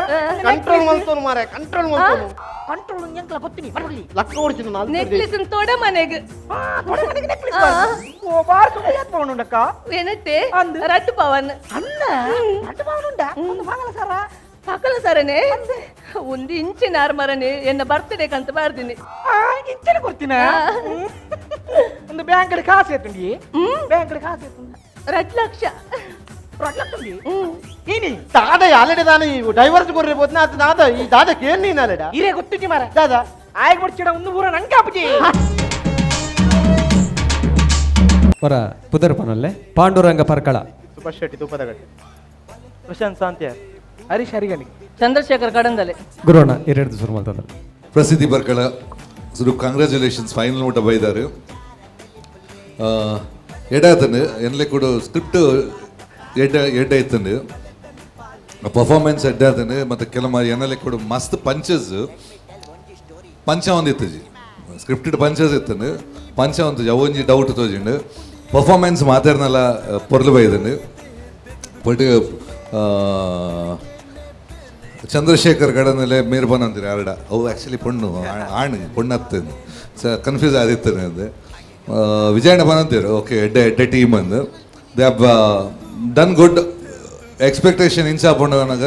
ಕಂಟ್ರೋಲ್ ಮಲ್ತೋನು ಮಾರೆ ಕಂಟ್ರೋಲ್ ಮಲ್ತೋನು. ಕಂಟ್ರೋಲ್ ಎಂಕ್ಲ ಗೊತ್ತಿನಿ ಬರ್ಲಿ. ಲಕ್ಕ ಓಡಿಸಿದ ನಾಲ್ಕು. ನೆಕ್ಲೆಸ್ ತೋಡ ಮನೆಗೆ. ಹಾ ತೊಡೆ ಮನೆಗೆ ನೆಕ್ಲೆಸ್. ಆ. ಓ ಬಾರ್ ಸುಮ್ಮ ಏತ್ ಪವನ್ ಉಂಡಕ್ಕ? ಏನತ್ತೆ ಅಂದು. ರಟ್ಟು ಪವನ್. ಅನ್ನ ರಟ್ಟು ಪವನ್ ಉಂಡ ಒಂದು ಬಾಗಲ ಸರ. ಪಕಲ ಸರನೆ ಒಂದು ಇಂಚಿನ ಮರನೆ ಎನ್ನ ಬರ್ತ್ಡೇ ಕಂತ ಬಾರ್ದಿನಿ. ಆ ಇಂಚಿನ ಕೊಡ್ತೀನ. ಒಂದು ಬ್ಯಾಂಕ್ ಕಾಸು ಎತ್ತುಂಡಿ? ಬ್ಯಾಂಕ್ ಕಾಸು ಎತ್ತುಂಡಿ? 2 ಲಕ್ಷ. 2 ಲಕ್ಷ ಉಂಡಿ ಏನಿ? ದಾದ ಆಲ್ರೆಡಿ ದಾನ ಈ ಡೈವರ್ಸ್ ಕೊರ್ರಿ ಬೋತ್ನ ಆತ ದಾದ ಈ ದಾದ ಕೇನ್ ನೀನ್ ಆಲ್ರೆಡಿ ಇರೇ ಗೊತ್ತಿಜ್ಜಿ ಮಾರ. ದಾದ ಆಯ್ಕೆ ಬಿಡ್ಚಿಡ ಒಂದು ಪೂರ ನಂಗೆ ಅಪ್ಪಜಿ. ಪರ ಪುದರ್ ಪನಲ್ಲೆ ಪಾಂಡುರಂಗ ಪರ್ಕಳ. ಸುಭಾಷ್ ಶೆಟ್ಟಿ ತುಪ್ಪದಗಟ್ಟೆ. ಪ್ರಶಾಂತ್ ಸಾಂತ್ಯ. ಹರೀಶ್ ಹರಿಗಲಿ. ಚಂದ್ರಶೇಖರ್ ಕಡಂದಲೆ. ಗುರುವಣ್ಣ ಎರಡು ಶುರು ಮಾಡ್ತದಲ್ಲ. ಪ್ರಸಿದ್ಧಿ ಪರ್ಕಳ ಸುರು ಕಂಗ್ರ್ಯಾಚುಲೇಷನ್ಸ್ ಫೈನಲ್ ಮುಟ್ಟ ಬೈದಾರು ಎಡಾತನು ಎನ್ಲೆ ಕೂಡ ಸ್ಕ್ರಿಪ್ಟ್ ಎಡ್ಡ ಎಡ್ಡ ಇತ್ತಂಡು ಪರ್ಫಾರ್ಮೆನ್ಸ್ ಎಡ್ಡಾತನು ಮತ್ತು ಕೆಲವು ಎನ್ನಲೆ ಕೂಡ ಮಸ್ತ್ ಪಂಚಸ್ ಪಂಚ ಒಂದು ಇತ್ತಜಿ ಸ್ಕ್ರಿಪ್ಟೆಡ್ ಪಂಚಸ್ ಇತ್ತಂಡು ಪಂಚ ಒಂದು ಅವೊಂಜಿ ಡೌಟ್ ತೋಜಿಂಡು ಪರ್ಫಾರ್ಮೆನ್ಸ್ ಮಾತಾಡ್ನಲ್ಲ ಪೊರ್ಲು ಬೈದಂಡು. ಬಟ್ ಚಂದ್ರಶೇಖರ್ ಗಡನಲೆ ಮೇರ್ ಬನಂದಿರ ಅರಡ ಅವು ಆ್ಯಕ್ಚುಲಿ ಪೊಣ್ಣು ಆಣ್ ಪೊಣ್ಣತ್ತು ಸೊ ಕನ್ಫ್ಯೂಸ್ ಆದಿತ್ತನೆ ಅದು. ವಿಜಯಣ್ಣ ಬನಂದಿರು, ಓಕೆ, ಎಡ್ಡೆ ಎಡ್ಡೆ ಟೀಮ್ ಅಂದು. They have done good. Expectation ಇಂಚ ಪಂಡನಗ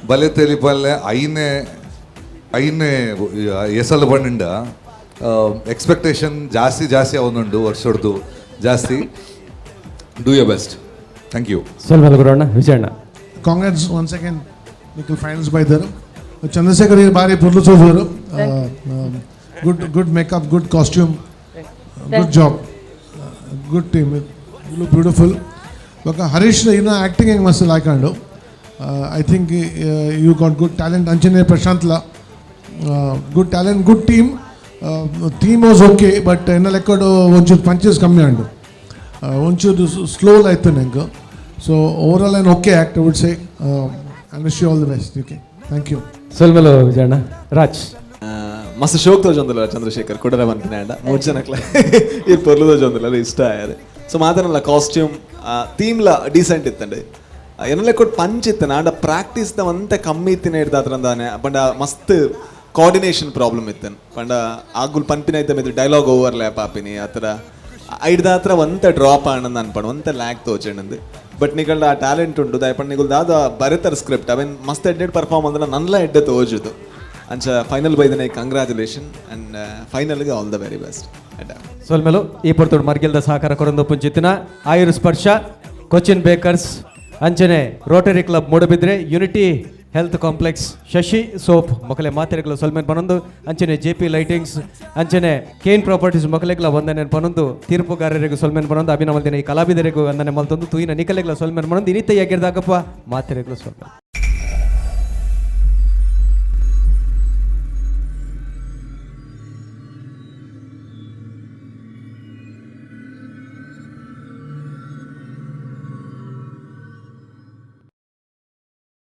ಬಲೆ ತೆಲಿಪಲ್ಲೆ ಐನೇ ಐನೇ ಎಸಲು ಬಂಡ ಎಕ್ಸ್ಪೆಕ್ಟೇಷನ್ ಜಾಸ್ತಿ ಜಾಸ್ತಿ ಅವನುಂಡು ವರ್ಷಡ್ದು ಜಾಸ್ತಿ. Do your best, thank you. ಸೊಲ್ಮೆಲು ಗುರುಣ್ಣ. ವಿಜಯಣ್ಣ. Congress once again Nikhil finals ಬೈದರು. ಚಂದ್ರಶೇಖರ್ ಈ ಬಾರಿ ಪೊರ್ಲು ತೋಜುವರು. Good, good makeup, good costume, good job, good team, look beautiful. ಬೊಕ್ಕ ಹರೀಶ್ ಇನ್ನ ಆ್ಯಕ್ಟಿಂಗ್ ಹೆಂಗೆ ಮಸ್ತ್ ಲಾಯ್ಕೊಂಡು. I think you got good talent. ಅಂಚನೆ ಪ್ರಶಾಂತ್ಲ good talent, good team. Team was okay, but ಎನ್ನ ಲೆಕ್ಕಡು ಒಂಚೂರು ಪಂಚಸ್ ಕಮ್ಮಿ ಉಂಡು, ಒಂಚೂರು ಸ್ಲೋ ಆಯ್ತು ನಂಗೆ. So overall an okay act, would say, and wish you all the best. Okay, thank you. ಸೊಲ್ಮೆಲು ವಿಜಯಣ್ಣ. ರಾಜ್. ಮಸ್ತ್ ಶೋಕ್ ತೋಜೊಂದಿಲ್ಲ ಚಂದ್ರಶೇಖರ್ ಕುಡರ ಬಂತಿನ ಮೂರು ಜನಕ್ಲ ಈ ಪೊರ್ಲು ತೋಜೊಂದಿಲ್ಲ, ಅದು ಇಷ್ಟ ಆಯದು. ಸೊ ಮಾತನಲ್ಲ ಕಾಸ್ಟ್ಯೂಮ್ ಥೀಮ್ಲ ಡೀಸೆಂಟ್ ಇತ್ತಂಡೆ. ಎನ್ನಲೆ ಕೊಟ್ಟು ಪಂಚ್ ಇತ್ತು ಆಂಡ ಪ್ರಾಕ್ಟೀಸ್ ದ ಒಂತೆ ಕಮ್ಮಿ ಇತ್ತಿನ ಹಿಡ್ದಾತ್ರಂದಾನೆ. ಪಂಡ ಮಸ್ತ್ ಕೋಆರ್ಡಿನೇಷನ್ ಪ್ರಾಬ್ಲಮ್ ಇತ್ತನ್. ಪಂಡ ಆಗುಲ್ ಪನ್ಪಿನ ಐತೆ ಮಿತ್ರ ಡೈಲಾಗ್ ಓವರ್ ಲ್ಯಾಪ್ ಆಪಿನಿ ಆ ಥರ ಐಡ್ದಾತ್ರ ಒಂತೆ ಡ್ರಾಪ್ ಆಣಂದ್ ಅನ್ಪಣ, ಒಂತೆ ಲ್ಯಾಕ್ ತೋಚಣಂದು. ಬಟ್ ನಿಗಲ್ಡ ಆ ಟ್ಯಾಲೆಂಟ್ ಉಂಟು ದಾಯಪಂಡ ನಿಗುಲ್ ದಾದ ಬರೆತರ ಸ್ಕ್ರಿಪ್ಟ್ ಅವೇನ್ ಮಸ್ತ್ ಎಡ್ಡೆಡ್ ಪರ್ಫಾರ್ಮ್ ಅಂದ್ರೆ ನನ್ಲ ಎಡ್ಡೆ ತೋಜುದು. ಅಂಚ ಫೈನಲ್ ಬೈದನೆ ಕಂಗ್ರ್ಯಾಚುಲೇಷನ್ ಆ್ಯಂಡ್ ಫೈನಲ್ಗೆ ಆಲ್ the very best. ಸೊಲ್ಮೆಲು. ಈ ಪೊರ್ತುಡು ಮರ್ಗಿಲ್ದ ಸಹಕಾರ ಕೊರೊಂದು ಪುಂಚಿತ್ತಿನ ಆಯುರ್ ಸ್ಪರ್ಶ, ಕೊಚ್ಚಿನ್ ಬೇಕರ್ಸ್, ಅಂಚನೆ Rotary club Moodbidri, unity health complex, Shashi soap ಮೊಕಲೆ ಮಾತೆರೆಗಳ ಸೊಲ್ಮೆನ್ ಪನೊಂದು, ಅಂಚನೆ ಜೆ ಪಿ ಲೈಟಿಂಗ್ಸ್, ಅಂಚನೆ ಕೇನ್ ಪ್ರಾಪರ್ಟೀಸ್ ಮೊಕಲೆಗ್ಲ ವಂದನೆ ಪನೊಂದು, ತೀರ್ಪುಗಾರರಿಗೂ ಸೊಲ್ಮೆನ್ ಪನೊಂದು, ಅಭಿನವಂದನೆ ಈ ಕಲಾವಿದರಿಗೂ ವಂದನೆ ಮಲ್ತೊಂದು, ತೂಯಿನ ನಿಕಲೆಗ್ಲ ಸೊಲ್ಮೆನ್ ಪನೊಂದು, ಇನಿತ ಯಗಿರ್ದಾಗಪ್ಪ ಮಾತೆರೆಗ್ಲ ಸೊಲ್ಮೆನ್.